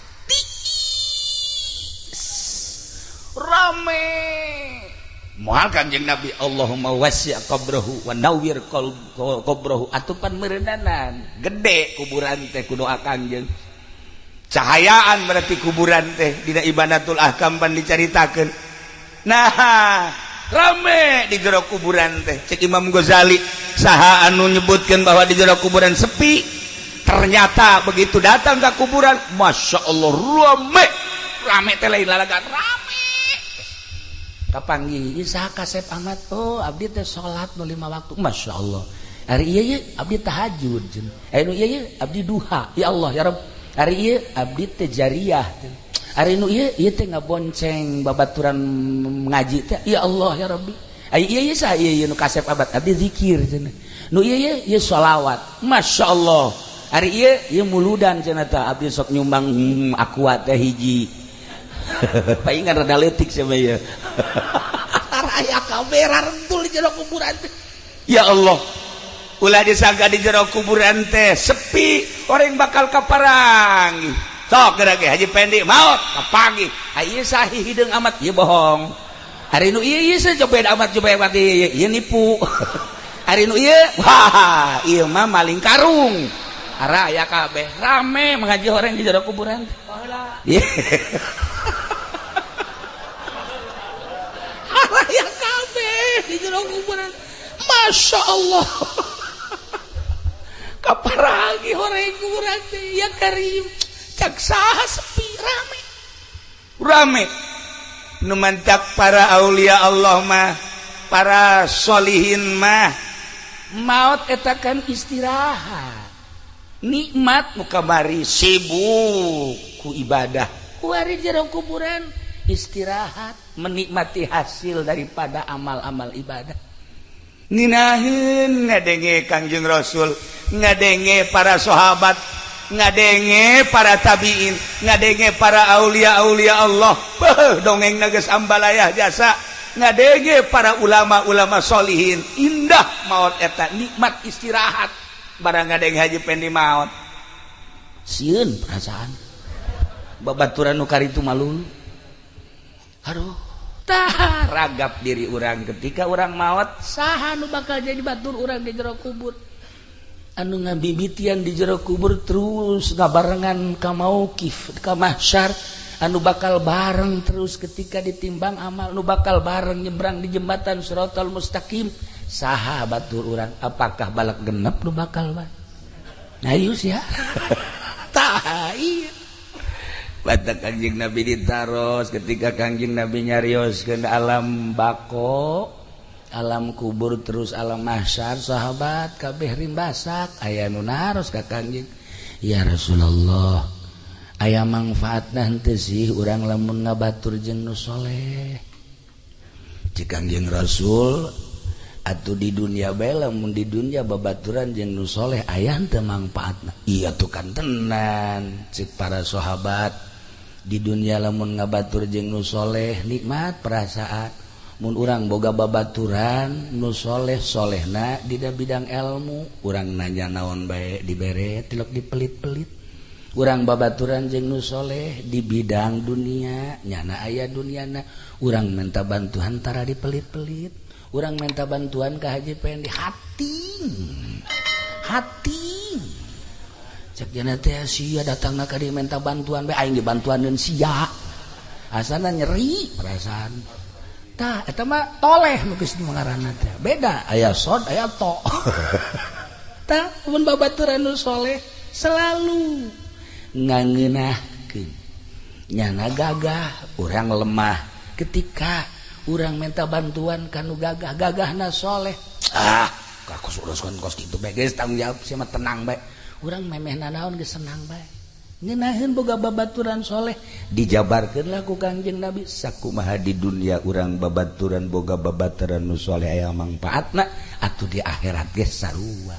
rame moal Kanjeng Nabi Allahumma wasi' qabrahu wa nawwir qabrahu atupan meureunnanan gede kuburan teh ku doa Kanjeng cahayaan berarti kuburan teh dina Ibanatul Ahkam pan dicaritakeun. Nah rame di jero kuburan teh cek Imam Ghazali saha anu nyebutkeun bahwa di jero kuburan sepi, ternyata begitu datang ke kuburan Masya Allah rame rame teh lain lalagan rame kapanggih saha kasep amat oh abdi teh salat nu 5 waktu Masya Allah hari ieu ye abdi tahajud cenah nu ieu ye abdi duha ya Allah ya Rabb hari ieu abdi teh jariyah ari nu ieu ieu teh ngabonceng babaturan ngaji teh ya Allah ya Rabbi ai ieu ieu saha ieu nu kasep abad abdi zikir cenah nu ieu ieu ieu sholawat Masya Allah ari ieu ieu muludan cenah tah abdi sok nyumbang aqua teh hiji paingan rada leutik sia mah ieu aya kamera rentul di jero kuburan teh ya Allah ulah disangka di jero kuburan teh sepi orang bakal kaparangi sok geura ge Haji Pendi maot kapanggih ieu sahih hideung amat ieu bohong ari nu ieu ieu cobed amat coba amat ieu ieu nipu ari nu ieu wah ieu mah maling karung ara aya kabeh rame mengaji orang di jero kuburan baheula ara aya kabeh di jero kuburan Masya Allah kaparagi orang kuburan teh ya karim cak saha sepi rame rame nu mantak para aulia Allah mah para sholihin mah maut eta kan istirahat nikmat nu kamari sibuk ku ibadah kuari jero kuburan istirahat menikmati hasil daripada amal-amal ibadah. Nginaheun ngadenge Kangjeng Rasul, ngadenge para sahabat, Ngadenge para tabiin, ngadenge para aulia aulia Allah. Beuh, dongeng geus ambalayah jasa. Ngadenge para ulama-ulama solihin, indah maut eta, nikmat istirahat. Barang ngadenge Haji Pendi maut, sieun perasaan babaturan nu karitu malu. Aduh, tah ragap diri urang ketika urang maut, saha nu bakal jadi batur urang di jero kubur, anu ngabibitian di jero kubur terus ngabarengan ka mauqif, ka mahsyar, anu bakal bareng terus ketika ditimbang amal, nu bakal bareng nyebrang di jembatan Siratal Mustaqim, saha batur urang? Apakah balak genep nu bakal bareng? Ayo ya, tah iya. Batak Kangjeng Nabi ditaros, ketika Kangjeng Nabi nyarios ke alam bako, alam kubur, terus alam mahsyar, sahabat kabeh rimbasak. Aya nu naros ka Kangjeng, "Ya Rasulullah, aya manfaatna henteu sih urang lamun ngabatur jeung nu soleh?" Cek Kangjeng Rasul, "Atuh di dunia bae, lamun di dunia babaturan jeung nu soleh aya henteu manfaatna?" "Iya tuh kan tenan," cek para sahabat, "di dunia lamun ngabatur jeung nu soleh nikmat perasaan. Mun urang boga babaturan nu soleh, solehna di bidang ilmu, urang nanya naon bae dibere, tilok dipelit-pelit. Urang babaturan jeung nu soleh di bidang dunia, nyana aya duniana, urang minta bantuan tara dipelit-pelit. Urang minta bantuan ke Haji Pendi, hati hati cek jana teh, sia datang ka dieu minta bantuan bae, aing dibantuaneun sia, asana nyeri perasaan." Tah eta mah toleh nu geus ngaranna teh. Beda, aya sod, aya to. Tah, mun babaturan nu soleh selalu ngangeunahkeun, nyana gagah, urang lemah. Ketika urang minta bantuan kanu gagah, gagahna soleh, ah aku uruskan kos kitu bae geus, tanggung jawab sia mah, tenang bae. Urang memeh nanaon geus senang bae, ngeunaheun boga babaturan soleh. Dijabarkeun lah ku Kangjeng Nabi sakumaha di dunia urang babaturan, boga babaturan nu soleh aya mangpaatna, atuh di akhirat geus sarua.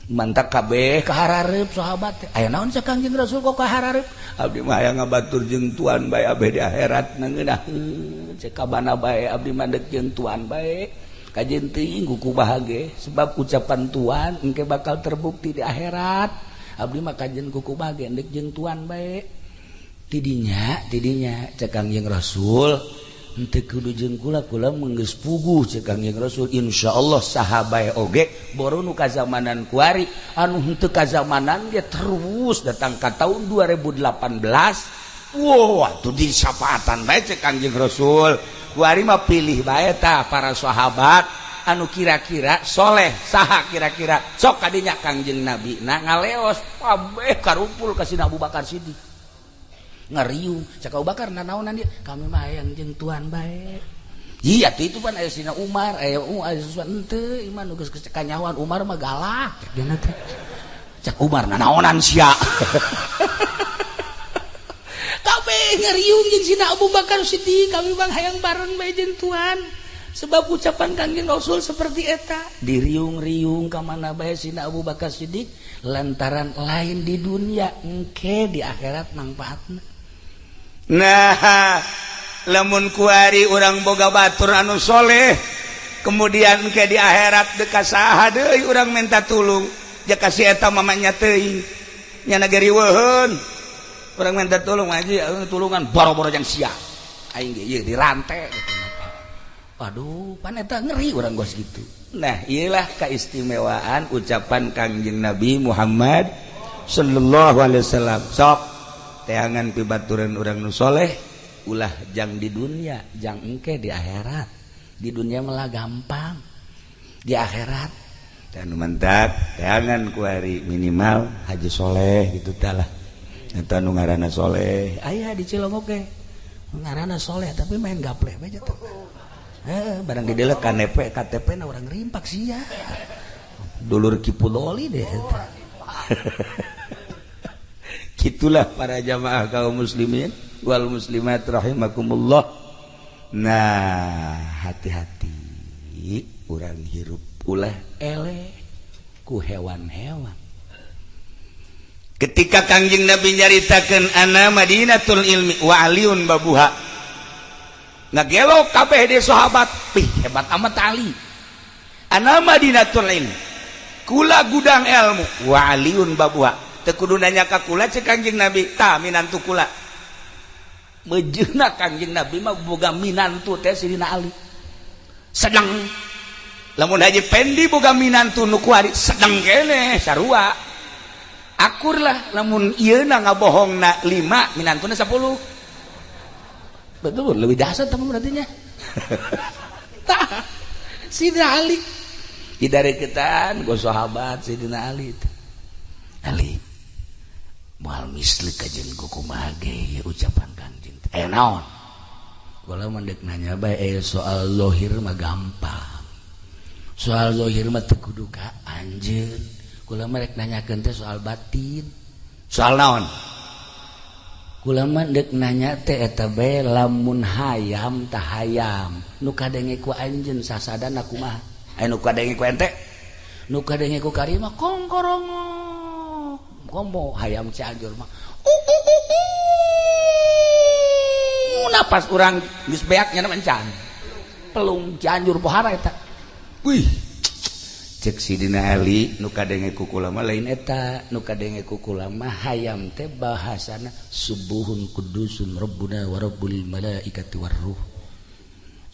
Mantak kabeh kaharareup sahabat teh. "Aya naon cek Kangjeng Rasul kok kaharareup?" "Abdi mah hayang ngabatur jeung tuan bae abeh di akhirat, ngeunaheun cek kabana bae, abdi mah deuk jeung tuan bae. Kajeun teuing kuku bahagia, sebab ucapan tuan engke bakal terbukti di akhirat. Abdi mah kajeun kuku bahagia deuk jeung tuan bae." Tidinya tidinya cek Kangjeng Rasul, "Henteu kudu jeung kula, kula mah geus puguh." Cek Kangjeng Rasul, "Insyaallah saha bae oge, boro nu kazamanan kuari, anu henteu kazamanan ge terus datang ka tahun 2018. Wow, atuh disyafaatan bae." Cek Kangjeng Rasul, "Kuari mah pilih bae tah para sahabat anu kira-kira soleh saha kira-kira, sok kadinya." Kangjeng Nabi nah ngaleos, kabeh karumpul ka Sina Abu Bakar Siddiq, ngariung. Cek Abu Bakar, "Nanaonan dia?" "Kami mah hayang jeung tuan bae." "Iya tuh, itu pan aya Sina Umar, aya aya sesuatu." "Henteu, iman nu geus kanyahoan Umar mah galak," cek dina teh. Cek Umar, "Nanaonan sia?" Kabeh ngariung jeung Sina Abu Bakar Siddiq, "Kami bang hayang bareng bae jeung tuan, sebab ucapan Kangjeng Rasul seperti eta." Diriung-riung ka mana bae Sina Abu Bakar Siddiq, lantaran lain di dunia, engke di akhirat manfaatna. Nah, lamun kuari urang boga batur anu soleh, kemudian ke di akhirat deka saha deui urang minta tulung? Ja kasih eta mamanya teuing nya nagariweuheun. Urang minta tulung aja, tulungan boro-boro jang sia, aing ge ieu dirantai gitu. Waduh, pan eta ngeri urang gos gitu. Nah, iyalah keistimewaan ucapan Kangjeng Nabi Muhammad sallallahu alaihi wasallam. Sok teangan pibaturan urang nu soleh, ulah jang di dunia, jang engke di akhirat. Di dunia malah gampang, di akhirat dan mantap. Teangan kuari minimal haji soleh gitu talah. Eta nu ngaranna soleh aya di Cilongok ge, ngaranna soleh tapi main gapleh bae teh. Eh, barang didelek KTP, KTP na orang rimpak sia. Dulur Kipudoli deh eta. Gitulah para jamaah kaum muslimin wal muslimat rahimakumullah. Nah, hati-hati urang hirup, ulah eleh ku hewan-hewan. Ketika Kangjeng Nabi nyaritakeun ana Madinatul ilmi wa aliun babuha, ngagelo kabeh di sahabat, pih hebat amat Ali. Ana Madinatul ilmi, kula gudang ilmu, wa aliun babuha. Teu kudu nanya ka kula cek Kangjeng Nabi, tah minantu kula. Mejeuna Kangjeng Nabi mah boga minantu teh Sidina Ali. Sedang lamun Haji Pendi boga minantu nu kuari sedang keneh sarua. Akur lah lamun ieu na ngabohongna 5 minantuna 10. Betul, lebih dahsyat teman berarti nya. Tah Sidina Ali didareketan go sahabat Sidina Ali. Ali moal misli kajeun ku kumaha ge ucapan Kangjeng. Eh naon? Kula mah deuk nanya bae soal zahir mah gampang. Soal zahir mah teu kudu ka anjeun. Kula mah rek nanyakeun teh soal batin. Soal naon? Kula mah deuk nanya teh eta bae lamun hayam tah hayam nu kadenge ku anjeun sasadana kumaha? Aya nu kadenge ku ente? Nu kadenge ku karima kongkorongok. Komo hayam Cianjur mah. Napas urang geus beak nya encan. Pelung Cianjur pohara eta. Wih. Cek Sidina Ali nu kadenge ku kula mah lain eta, nu kadenge ku kula mah hayam teh bahasana subuhun kudusun rabbuna wa rabbul malaikati warruh.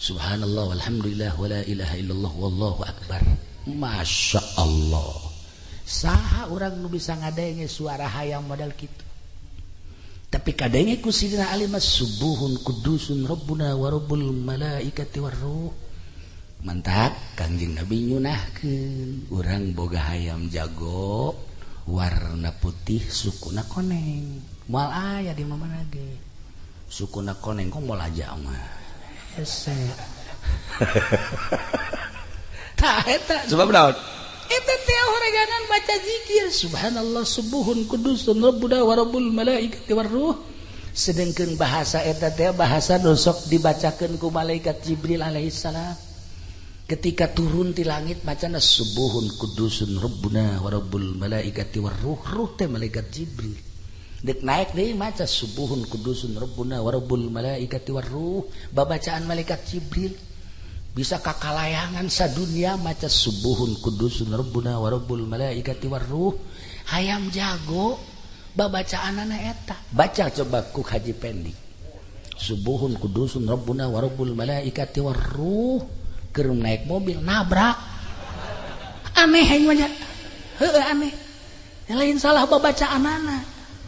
Subhanallah walhamdulillah wala ilaha illallah wallahu akbar. Masya Allah. Saha urang nu bisa ngadenge suara hayam model kitu. Tapi kadenge ku Sidina Ali mah subuhun kudusun rabbuna wa rabbul malaikati warruh. Mantap Kangjeng Nabi nyunahkeun urang boga hayam jago warna putih sukuna koneng. Moal aya di mana ge. Sukuna koneng kok moal aja mah. Hese. Tah eta sebab naon? Eta teh horeganan baca zikir subhanallah subuhun kudusun rabbuna wa rabbul malaikati warruh. Sedengkeun bahasa eta teh bahasa nu sok dibacakeun ku malaikat Jibril alaihissalam. Ketika turun di langit macana subuhun kudusun rabbuna wa rabbul malaikati warruh, ruh teh malaikat Jibril. Dek naik deui maca subuhun kudusun rabbuna wa rabbul malaikati warruh, babacaan malaikat Jibril. Bisa kakalayangan sadunia maca subuhun kudusun rabbuna wa rabbul malaikati warruh. Hayam jago babacaanana eta. Baca coba ku Haji Pendi. Subuhun kudusun rabbuna wa rabbul malaikati warruh. Keur naik mobil nabrak. Aneh aing mah nya. Heueuh aneh. Lain salah babacaanana.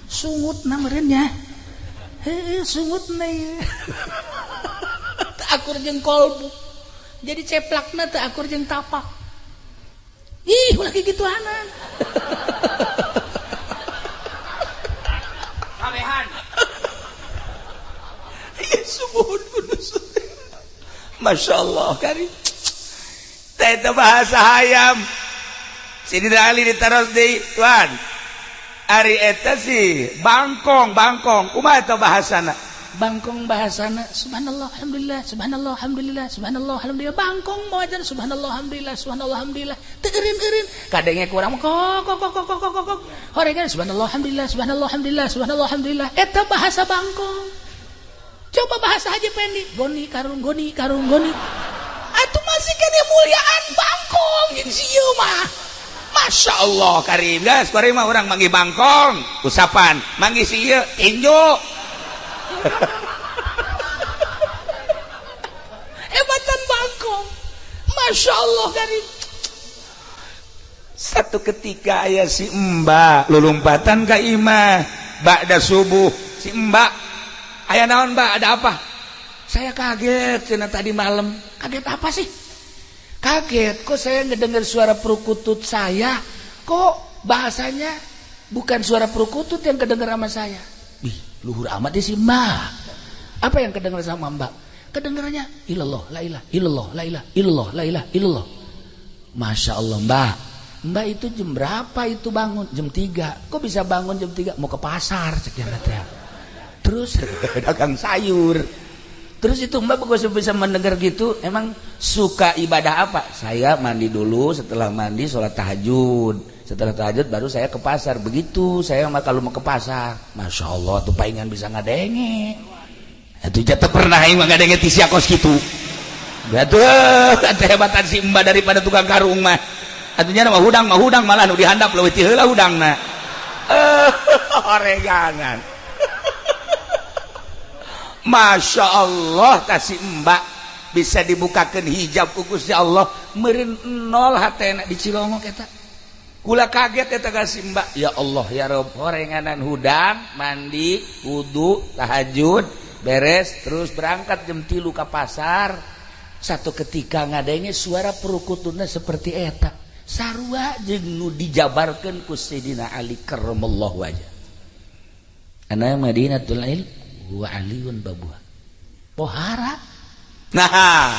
Sungutna meureun nya. Heueuh sungutna ieu. Teu akur jeung kolbu. Jadi ceplakna teu akur jeung tapak. Ih, ulah kikituanan. Kabehan. Ieu subuhun kudus. Masya Allah kari. Teh bahasa hayam. Sidina Ali ditaros deui, tuan. Ari eta sih bangkong, bangkong. Kumaha eta bahasana? Bangkong bahasana subhanallah alhamdulillah subhanallah alhamdulillah subhanallah alhamdulillah. Bangkong mawajan subhanallah alhamdulillah subhanallah alhamdulillah. Teu eureun-eureun. Kadenge kurang kok kok kok kok kok kok. Horegan subhanallah alhamdulillah subhanallah alhamdulillah subhanallah alhamdulillah. Eta bahasa bangkong. Coba bahasa Haji Pendi, goni karung goni karung goni. Atuh masih kene muliaan bangkong jeung si ieu mah. Masya Allah karim geus kuari mah urang manggih bangkong, usapan, manggih si ieu tinju. Hebatan bangkong. Masya Allah karim. Satu ketika aya si Mbak lulumpatan ka imah ba'da subuh si Mbak aya naon Mbak, ada apa? Saya kaget cenah tadi malam. Kaget apa sih? Kaget kok saya ngedengar suara perkutut saya, kok bahasanya bukan suara perkutut yang kedengar sama saya. Ih, luhur amat sih Mbak. Apa yang kedengar sama Mbak? Kedengarannya ilallah la ilah illallah la ilah illallah la ilah illallah. Masya Allah Mbak. Mbak itu jam berapa itu bangun? Jam 3. Kok bisa bangun jam 3? Mau ke pasar cek yang teh. Terus dagang sayur. Terus itu Mbak bagus bisa mendengar gitu. Emang suka ibadah apa? Saya mandi dulu, setelah mandi sholat tahajud, setelah tahajud baru saya ke pasar. Begitu saya mah kalau mau ke pasar. Masya Allah, tuh palingan bisa ngadenge. Itu jatuh pernah aing mah ngadenge ti sia kos kitu. Atuh kehebatan si Mbak daripada tukang karung mah. Atunya mah hudang mah hudang, malah nu dihandap leuwih ti heula hudangna. Eh, oregangan. Masya Allah, kasih Mbak bisa dibukakan hijab ku Gusti Allah, meureun nol hatena di Cilongok eta. Kula kaget eta kasih Mbak. Ya Allah ya Rob, horenganan hudang, mandi, wudu, tahajud, beres, terus berangkat jam 3 ke pasar. Satu ketika ngadenge suara perukutuna seperti eta. Sarua jeung nu dijabarkeun ku Sayyidina Ali karramallahu wajah. Ana Madinatul Ilm wa Aliun babuha. Pohara. Nah,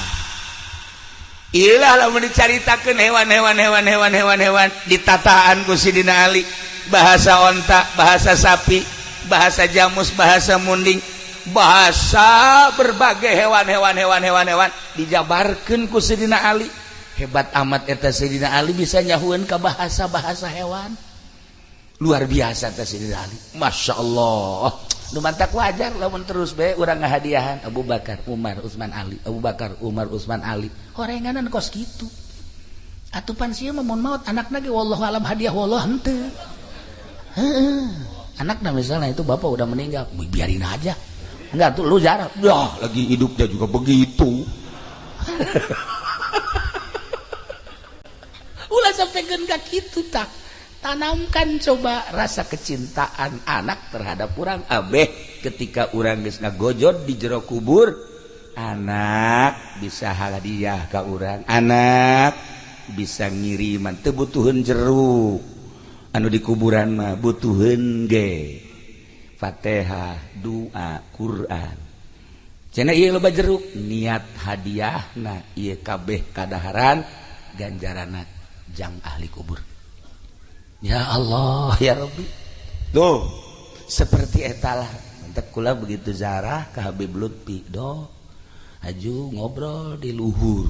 ilah lamun dicaritakeun hewan-hewan, hewan-hewan, hewan-hewan ditataan ku Sidina Ali, bahasa onta, bahasa sapi, bahasa jamus, bahasa munding, bahasa berbagai hewan-hewan, hewan-hewan, hewan dijabarkeun ku Sidina Ali. Hebat amat eta Sidina Ali, bisa nyahueun ka bahasa-bahasa hewan. Luar biasa eta Sidina Ali. Masya Allah. Nu mantak wajar lamun terus be urang ngahadiahan Abu Bakar, Umar, Utsman, Ali, Abu Bakar, Umar, Utsman, Ali. Horenganan kos kitu. Atuh pan sieun mah mun maot anakna ge wallahu alam hadiah wallah henteu. Heeh. Anakna misalnya itu bapak udah meninggal, biarin aja. Enggak tuh lu jarah. Ya, lagi hidupnya juga begitu. Ulah sampai ka kitu tah. Tanamkan coba rasa kecintaan anak terhadap urang abeh ketika urang geus ngagojod di jero kubur, anak bisa hadiah ka urang, anak bisa ngiriman. Teu butuheun jeruk anu di kuburan mah, butuheun ge Fatihah, doa, Quran. Cenah ieu loba jeruk, niat hadiahna ieu kabeh kadaharan ganjaranna jang ahli kubur. Ya Allah ya Rabbi. Tuh seperti etalah mantak kula begitu zarah ke Habib Lutfi do aju ngobrol di luhur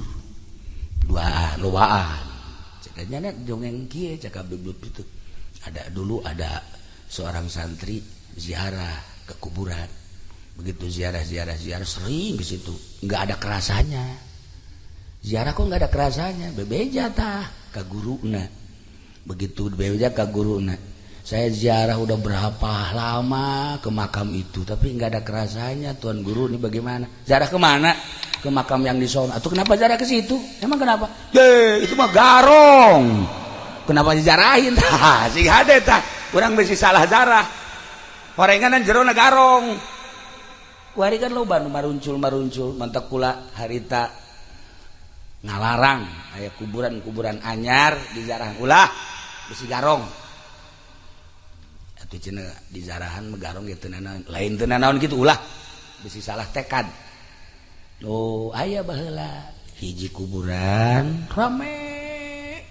duaan lowaan cekanya net dongeng kieu. Cek Habib Lutfi tuh ada dulu ada seorang santri ziarah ke kuburan. Begitu ziarah, ziarah, ziarah, sering ke situ, nggak ada kerasanya. Ziarah kok nggak ada kerasanya, bebeja tah ke guruna. Begitu bebeja ke guruna, "Saya ziarah udah berapa lama ke makam itu, tapi nggak ada kerasanya, tuan guru, ini bagaimana?" "Ziarah kemana?" "Ke makam yang di sono." "Atau kenapa ziarah ke situ? Emang kenapa?" "Ye, itu mah garong, kenapa dijarahin?" Tah sing hade tah urang bisi salah zarah, horenganan jerona garong. Kuari kan loba nu maruncul maruncul. Mantak kula harita ngalarang aya kuburan-kuburan anyar dizarah, ulah, bisi garong. Atuh cenah dizarahan mah garong ge teu nanaon, lain teu nanaon kitu, ulah, bisi salah tekad. Oh, aya baheula hiji kuburan rame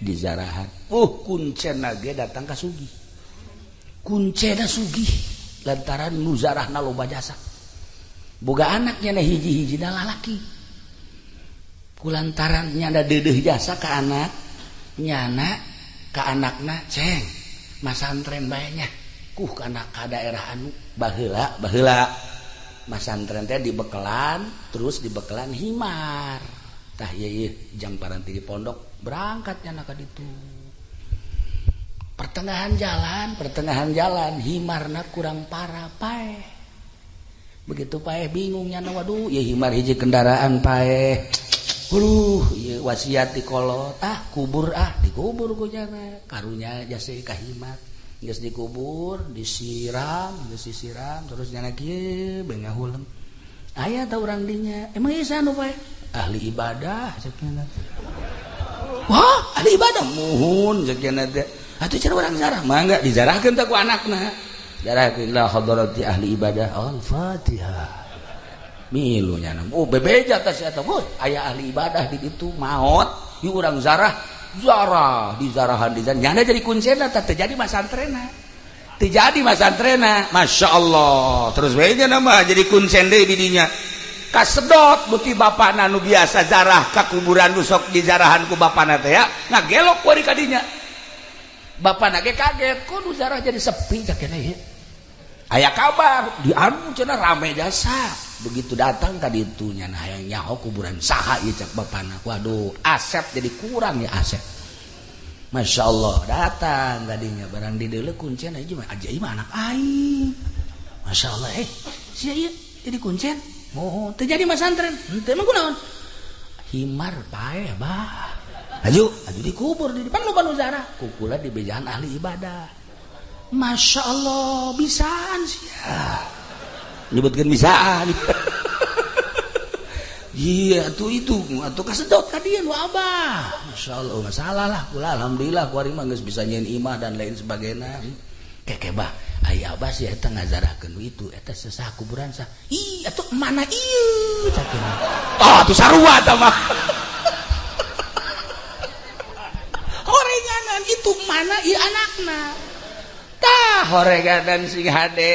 dizarahan, kuncena ge datang ka sugih, kuncena sugih lantaran nu zarahna loba jasa. Boga anaknya na hiji-hiji na lalaki. Kulantaran nyana deudeuh jasa ka anak nyana, ka anakna, "Ceng, masantren bae nya kuh kana ka daerah anu." Baheula baheula masantren teh dibekelan, terus dibekelan himar tah. Ieu ieu jang paranti di pondok, berangkat nyana ka ditu. Pertengahan jalan, pertengahan jalan himarna kurang parah, paeh. Begitu paeh, bingung nyana, "Waduh, ya himar hiji kendaraan paeh. Huluh, ieu wasiat di kolot ah, kubur ah." Dikubur ku nyana, karunya jasa ka himar. Geus dikubur, disiram, geus disiram, terus nyana kieu bae ngahuleng. Aya tah urang dinya, "Emang ieu anu paeh?" "Ahli ibadah," cek nyana. "Wah, ahli ibadah?" "Muhun," cek nyana teh. "Atuh cara urang zarah mangga dizarahkeun teh ku anakna." Zarahkeun la hadarati ahli ibadah, al-Fatihah. Milu nyana. Oh, bebeja tas eta, "Boy, aya ahli ibadah di ditu maot, ieu urang zarah." Zarah, dizarahan, dizarah. Nyana jadi kuncena tah, teu jadi masantrena. Teu jadi masantrena. Masya Allah. Terus we nya mah jadi kuncen deui di dinya. Kasedot buti bapana nu biasa jarah ka kuburan, nu sok dijarahan ku bapana teh ya, ngagelok kuari kadinya. Bapana ge kaget, kok nu jarah jadi sepi cak keneh ieu. Aya kabar di anu cenah rame jasa. Begitu datang ka ditu nya hayang nyaho kuburan saha ieu cak bapana. Waduh, aset jadi kurang ya aset. Masya Allah, datang tadinya barang di deuleu kuncen aja mah aja mah anak aing. Masya Allah, sia ieu jadi kuncen. Oh, terjadi masantren. Henteu mah kunaon? Himar pae bah. Aju, aju dikubur di depan loba nu zarah. Kukula di bejaan ahli ibadah. Masya Allah, bisaan sia. Nyebutkeun bisaan. Iya, tuh itu atuh kasedot ka dieu nu abah. Masya Allah, masalah lah. Kula alhamdulillah kuari mah geus bisa nyieun imah dan lain sebagainya. Keke bah, aya abah sih eta ngazarahkeun itu, eta sesah kuburan sah. Ih, atuh mana ieu cak. Oh, atuh sarua tah mah. Horenganan itu mana ieu anakna. Tah horenganan sing hade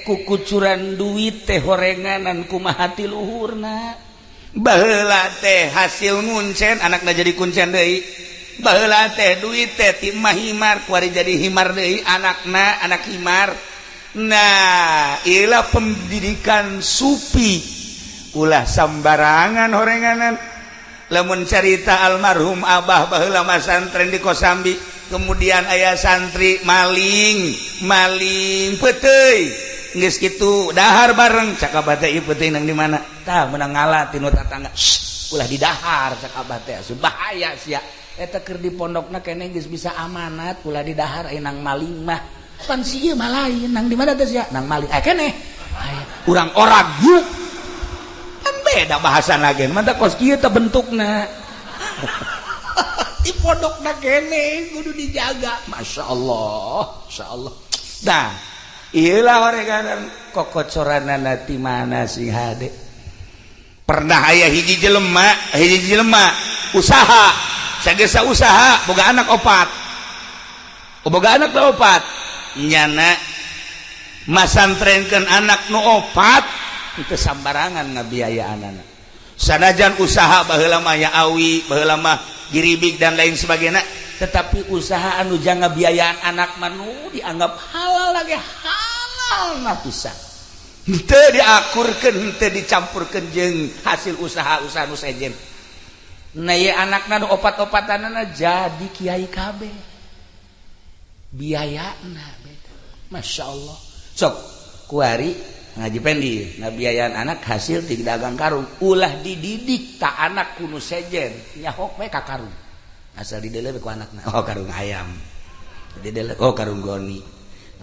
kukucuran duit teh horenganan kumaha ti luhurna. Baheula teh hasil nguncen anakna jadi kuncen deui. Baheula teh duit teh ti mah himar kuari jadi himar deui anakna anak himar. Nah, ilah pendidikan sufi ulah sambarangan horenganan. Lamun carita almarhum abah baheula masantren di Kosambi, kemudian ayah santri maling maling peuteuy geus kitu dahar bareng cak abah teh ieu peuteuy nang di mana tah meunang ngala tinu tatangga, ulah didahar cak abah teh asup bahaya sia eta keur di pondokna keneh geus bisa amanat ulah didahar aya nang maling mah pan si ieu mah lain nang di mana teh sia nang maling aya keneh aya urang orang yuk kan beda bahasa lagi mantap kos kieu teh bentukna di pondokna keneh kudu dijaga. Masya Allah, Masya Allah. Nah iyalah horenganan kokocoranana ti mana sing hade. Pernah aya hiji jelema usaha sagesa usaha boga anak opat, boga anak opat nyana masantrenkeun anak nu opat itu sambarangan ngabiayaan anak. Sanajan usaha baheula mah ya awi baheula mah giribik dan lain sebagainya, tetapi usaha anu jangan biayaan anak manu dianggap halal lagi halal nah pisan henteu diakurkeun henteu dicampurkeun jeung hasil usaha-usaha nu sejen. Nah ieu anakna nu opat-opatanana jadi kiai kabeh biayana beda. Masya Allah, sok kuari ngaji pendi ngabiayaan anak hasil ti dagang karung ulah dididik tak anak kuno sejen nyahok we ka karung asal dideuleu ku anakna. Oh karung ayam dideuleu, oh karung goni,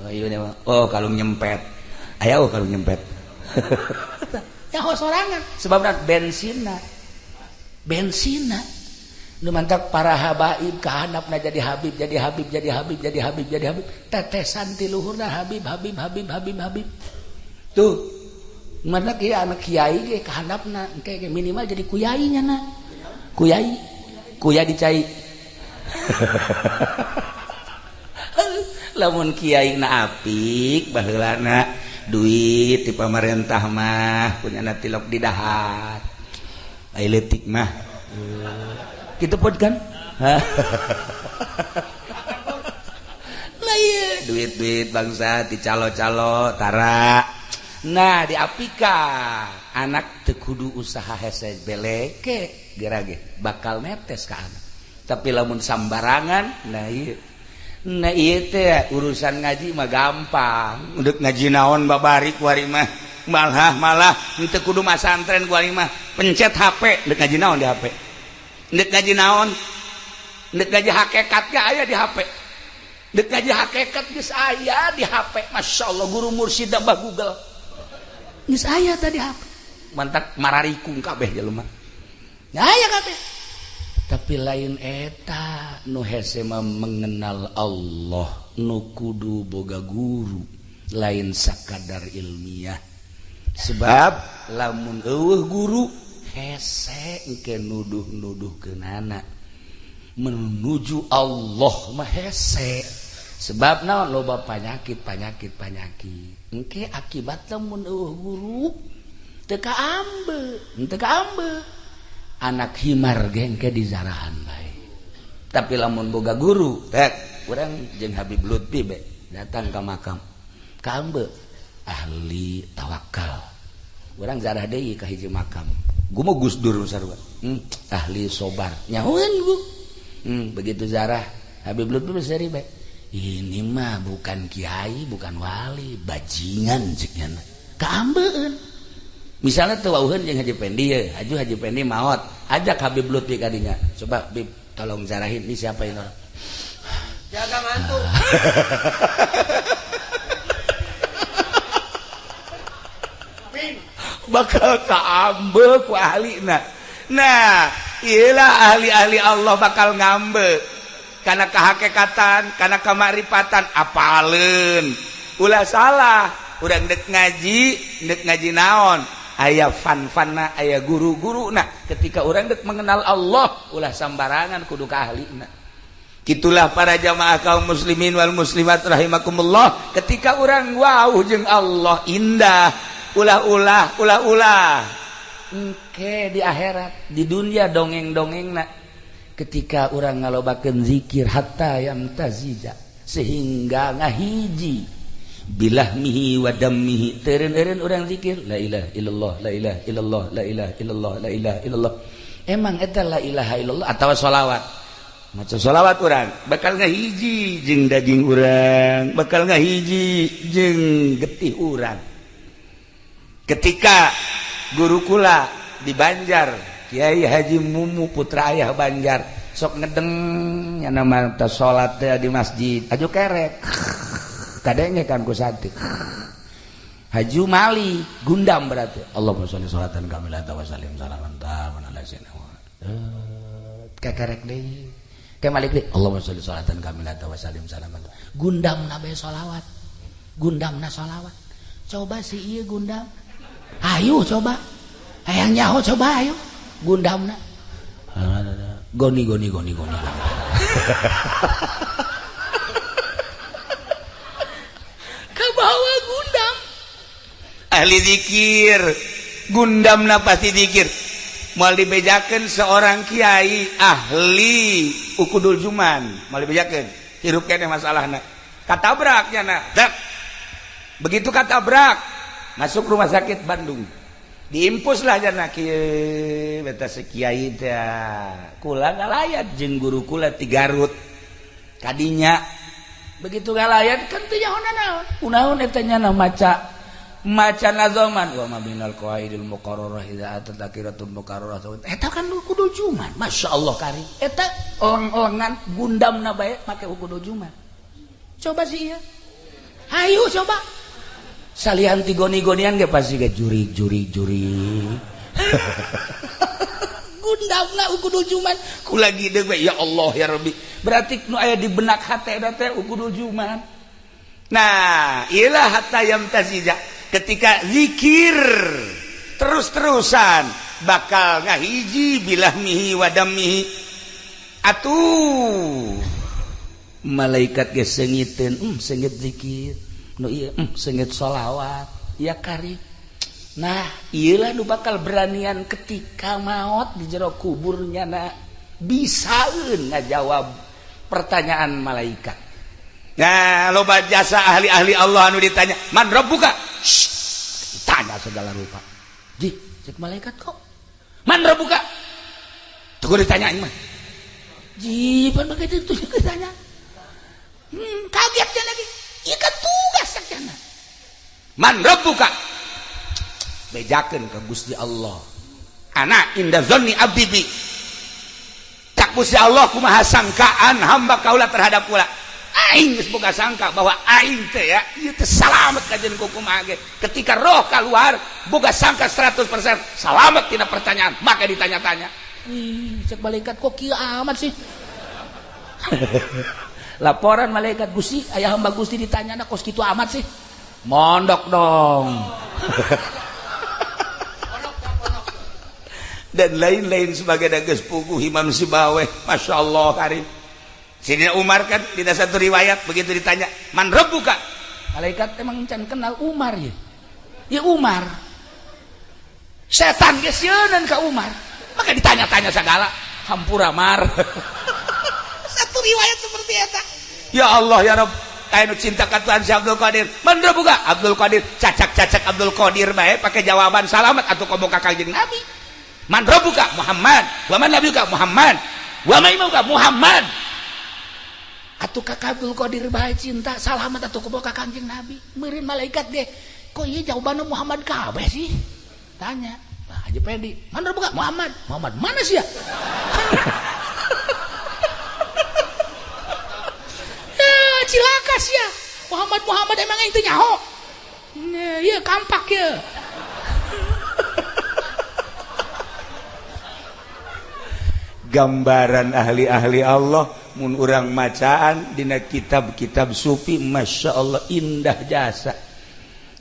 oh ieu oh karung nyempet aya, oh karung nyempet nyaho sorangan sebabna bensinna bensinna nu mantak para habaib kahandapna jadi habib jadi habib jadi habib jadi habib jadi habib tetesan ti luhurna habib habib habib habib habib tuh mana kieu anak kiai ge kahandapna engke ge minimal jadi kuyai nya na kuyai kuya dicai. Lamun kiai na apik baheulana duit ti pamarentah mah punyana tilok di dahar ai leutik mah kitu pun kan. Lah ieu duit-duit bangsa di calo-calo tara. Nah diapika anak teu kudu usaha hese beleke gerage bakal netes ka anak. Tapi lamun sambarangan nah ieu nah ieu teh urusan ngaji mah gampang. Udah ngaji naon babari kuari mah malah malah henteu kudu masantren kuari mah pencet HP deuk ngaji naon di HP. Deuk ngaji naon? Deuk ngaji hakikat ge aya di HP. Deuk ngaji hakikat geus aya di HP. Masya Allah guru mursyid bah Google. Geus aya tadi HP. Mantak mararikung kabeh jelema. Aya kabeh. Tapi lain eta nu hese mah mengenal Allah nu kudu boga guru lain sakadar ilmiah. Sebab lamun eueuh guru hese engke nuduh-nuduhkeunana menuju Allah mah hese. Sebab naon loba penyakit penyakit penyakit engke akibat lamun eueuh guru teu Teu kaambe, teu kaambe. Anak himar gengke dizarahan bae. Tapi lamun boga guru, tek urang jeung Habib Lutfi be datang ka makam. Kaambe ahli tawakal. Urang zarah deui ka hiji makam. Gua Gus Dur sarua. Ahli sobar. Nyahoeun gua. Begitu zarah Habib Lutfi seri bae. Ini mah bukan kiai, bukan wali, bajingan cek nya. Kaambeun. Misalnya teu wauheun jeung Haji Pendi ye, Haji Pendi maot, ajak Habib Lutfi ka dinya. Coba Bib, tolong zarahin ini siapa ini orang. Jaga mantu. Bakal kaambe ku ahlina. Nah, iyalah ahli-ahli Allah bakal ngambe. Karena kehakekatan, karena kemaripatan, apaleun. Ulah salah, urang dek ngaji naon? Aya fan-fanna, aya guru-guruna. Ketika urang dek mengenal Allah, ulah sambarangan kudu ka ahlina. Gitulah para jamaah kaum muslimin wal muslimat rahimakumullah. Ketika urang wau jeung Allah indah, ulah-ulah, ulah-ulah. Engke di akhirat, di dunia dongeng-dongengna. Ketika orang ngalobakeun zikir hatta yamtazija sehingga ngahiji bilahmihi wa dammihi, teureun-eureun urang zikir la ilaha illallah, la ilaha illallah, la ilaha illallah, la ilaha illallah. Emang eta la ilaha illallah atawa sholawat? Maca sholawat urang bakal ngahiji jeung daging urang, bakal ngahiji jeung getih urang. Ketika guru kula di Banjar, Kiai Haji Mumu putra ayah Banjar, sok ngedeng nya nama teh salat teh di masjid, aju kerek. Kadenge kan ku santri. Haji Mali gundam berarti. Allahumma sholli sholatan kamilatan wa sallim salaman taman ala sayyidina Muhammad. Kekerek deui. Ke malik deui. Allahumma sholli sholatan kamilatan wa sallim salaman. Gundamna bae sholawat. Gundamna sholawat. Coba si ieu gundam. Ayo coba. Hayang nyaho coba ayo. Gundamna goni goni goni goni goni. Kabawa gundam. Ahli zikir gundamna pasti zikir. Moal dibejakeun seorang kiai ahli ukudul juman, moal dibejakeun hirup keneh masalahna. Katabrak nya na. Begitu katabrak masuk rumah sakit Bandung. Diimpus lah jana kieu beta sekiai teh kula ngalayat jeung guru kula ti Garut kadinya. Begitu ngalayat kan teu nyaho naon kunaon eta nya maca maca nazoman wa ma binal qawaidil muqarrarah idza atat akiratul muqarrarah eta kan kudu juman. Masyaallah kari eta eleng-elengan gundamna bae make kudu juman. Coba sih ieu, hayu coba salian ti goni-gonian ge pasti ge jurig jurig jurig. Gundamna ukudul juman. Ku lagi deui we ya Allah ya Rabbi. Berarti nu aya di benak hate teh ukudul juman. Nah, ilah hatta yamtazija. Ketika zikir terus-terusan bakal ngahiji bilahmihi wa dammihi. Atuh malaikat ge seungiteun, seungit zikir. Nu ieu seungit sholawat ya kari. Nah, ieulah nu bakal beranian ketika maot di jero kuburnya na bisaeun ngajawab pertanyaan malaikat. Nah, loba jasa ahli-ahli Allah anu ditanya, "Man rabbuka?" Ditanya segala rupa. Ji, cek malaikat kok. "Man rabbuka?" Tunggu ditanya aing mah. Ji, pan begitu itu ditanya. Kaget dia lagi. Ieu kan tugas sakjana. Man rabbuka? Bejakeun ka Gusti Allah. Ana inda dzanni abdi bi. Cak Gusti Allah kumaha sangkaan hamba kaula terhadap kula. Aing geus boga sangka bahwa aing teh ya ieu teh salamet kajeun ku kumaha ge. Ketika roh keluar boga sangka 100% salamet tina pertanyaan, maka ditanya-tanya. Ih, cek malaikat kok kieu amat sih. Laporan malaikat Gusti, ayah hamba Gusti ditanya kos kitu amat sih. Mondok dong. Dan lain-lain sebagai dages puguh Imam Sibaweh, Masya Allah karim. Sidina Umar kan di satu riwayat begitu ditanya, "Man rabbuka?" Malaikat emang can kenal Umar ya. Ya Umar. Setan ge sieunan ka Umar, maka ditanya-tanya segala, hampura Mar. Satu riwayat seperti eta. Ya Allah ya Rabb, aya nu cinta ka Tuhan si Abdul Qadir, man buka Abdul Qadir, cacak-cacak Abdul Qadir bae pakai jawaban salamat atuh komo ka Kangjeng Nabi. Man rabbuka Muhammad, wa man nabiyuka Muhammad, wa man imamuka Muhammad. Atuh ka Abdul Qadir bae cinta salamat atuh komo ka Kangjeng Nabi. Meureun malaikat ge, kok ieu jawabanna Muhammad kabeh sih? Tanya, Pak Haji Pedi, man rabbuka Muhammad. Muhammad mana sih ya? Cilaka sih ya. Muhammad Muhammad emang itu nyaho. Iya kampak ya. Gambaran ahli-ahli Allah mun urang macaan dina kitab-kitab sufi, Masya Allah indah jasa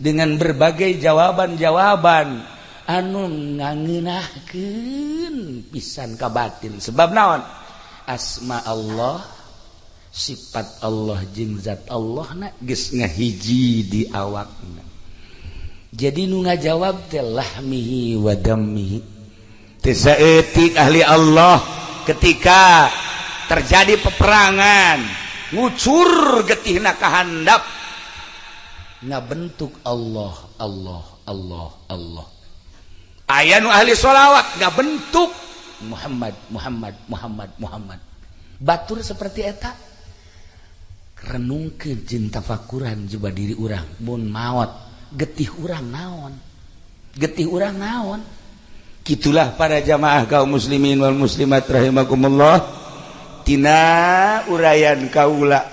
dengan berbagai jawaban-jawaban anu ngangeunahkeun pisan ka batin. Sebab naon? Asma Allah, sifat Allah jeung zat Allah na geus ngahiji di awakna. Jadi nu ngajawab teh lahmihi wa dammihi. Teu saeutik ahli Allah ketika terjadi peperangan ngucur getihna ka handap ngabentuk Allah Allah Allah Allah. Aya nu ahli sholawat ngabentuk Muhammad Muhammad Muhammad Muhammad. Batur seperti eta renungkeun jeung tafakuran jiba diri urang mun maot getih urang naon, getih urang naon. Kitulah para jamaah kaum muslimin wal muslimat rahimakumullah, tina uraian kaula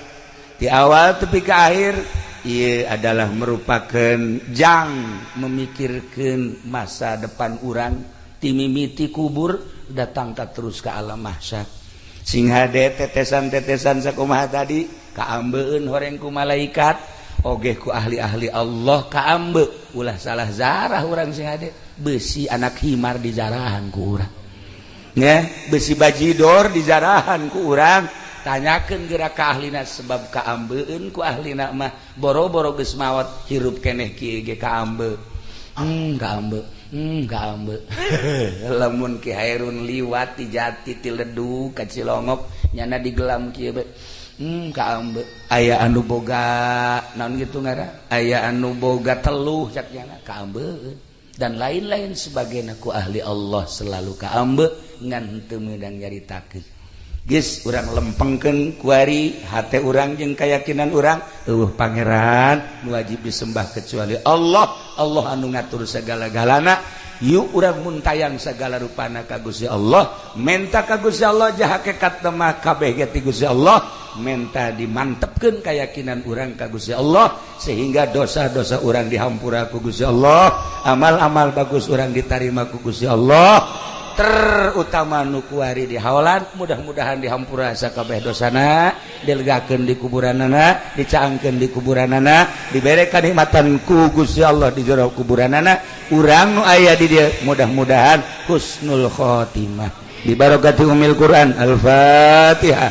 di awal tepi ke akhir ieu adalah merupakan jang memikirkan masa depan urang timimiti kubur datang ka terus ke alam mahsyar. Sing hade tetesan-tetesan sakumaha tadi kaambeun horeng ku malaikat ogeh ku ahli-ahli Allah kaambe, ulah salah zarah urang sing hade besi anak himar dijarahan ku urang ya, besi bajidor dijarahan ku urang. Tanyakeun geura ka ahlina sebab kaambeun ku ahlina mah boro-boro geus maot hirup keneh kieu ge kaambe. Kaambe, kaambe. Lamun Ki Hairun liwat ti jati ti Ledug ka Cilongok nyana digelam kieu be. Kaambe aya anu boga naon kitu ngaran, aya anu boga teluh cak nyana kaambe dan lain-lain sebagainya ku ahli Allah selalu kaambe ngan teu meunang nyaritakeun. Geus urang lempengkeun kuari hate urang jeung kayakinan urang eueuh pangeran nu wajib disembah kecuali Allah. Allah anu ngatur segala-galana. Yuk urang muntayang segala rupana ka Gusti Allah, menta ka Gusti Allah jah hakikat mah kabeh ge ti Gusti Allah, menta dimantepkeun keyakinan urang ka Gusti Allah sehingga dosa-dosa urang dihampura ku Gusti Allah, amal-amal bagus urang ditarima ku Gusti Allah, terutama nu kuari di haolan mudah-mudahan dihampura sakabeh dosana, dilegakeun di kuburanana, dicaangkeun di kuburanana, dibere kanikmatan ku Gusti Allah di jero kuburanana. Urang nu aya di dieu mudah-mudahan husnul khotimah. Bi barakati umil Quran. Al-Fatihah.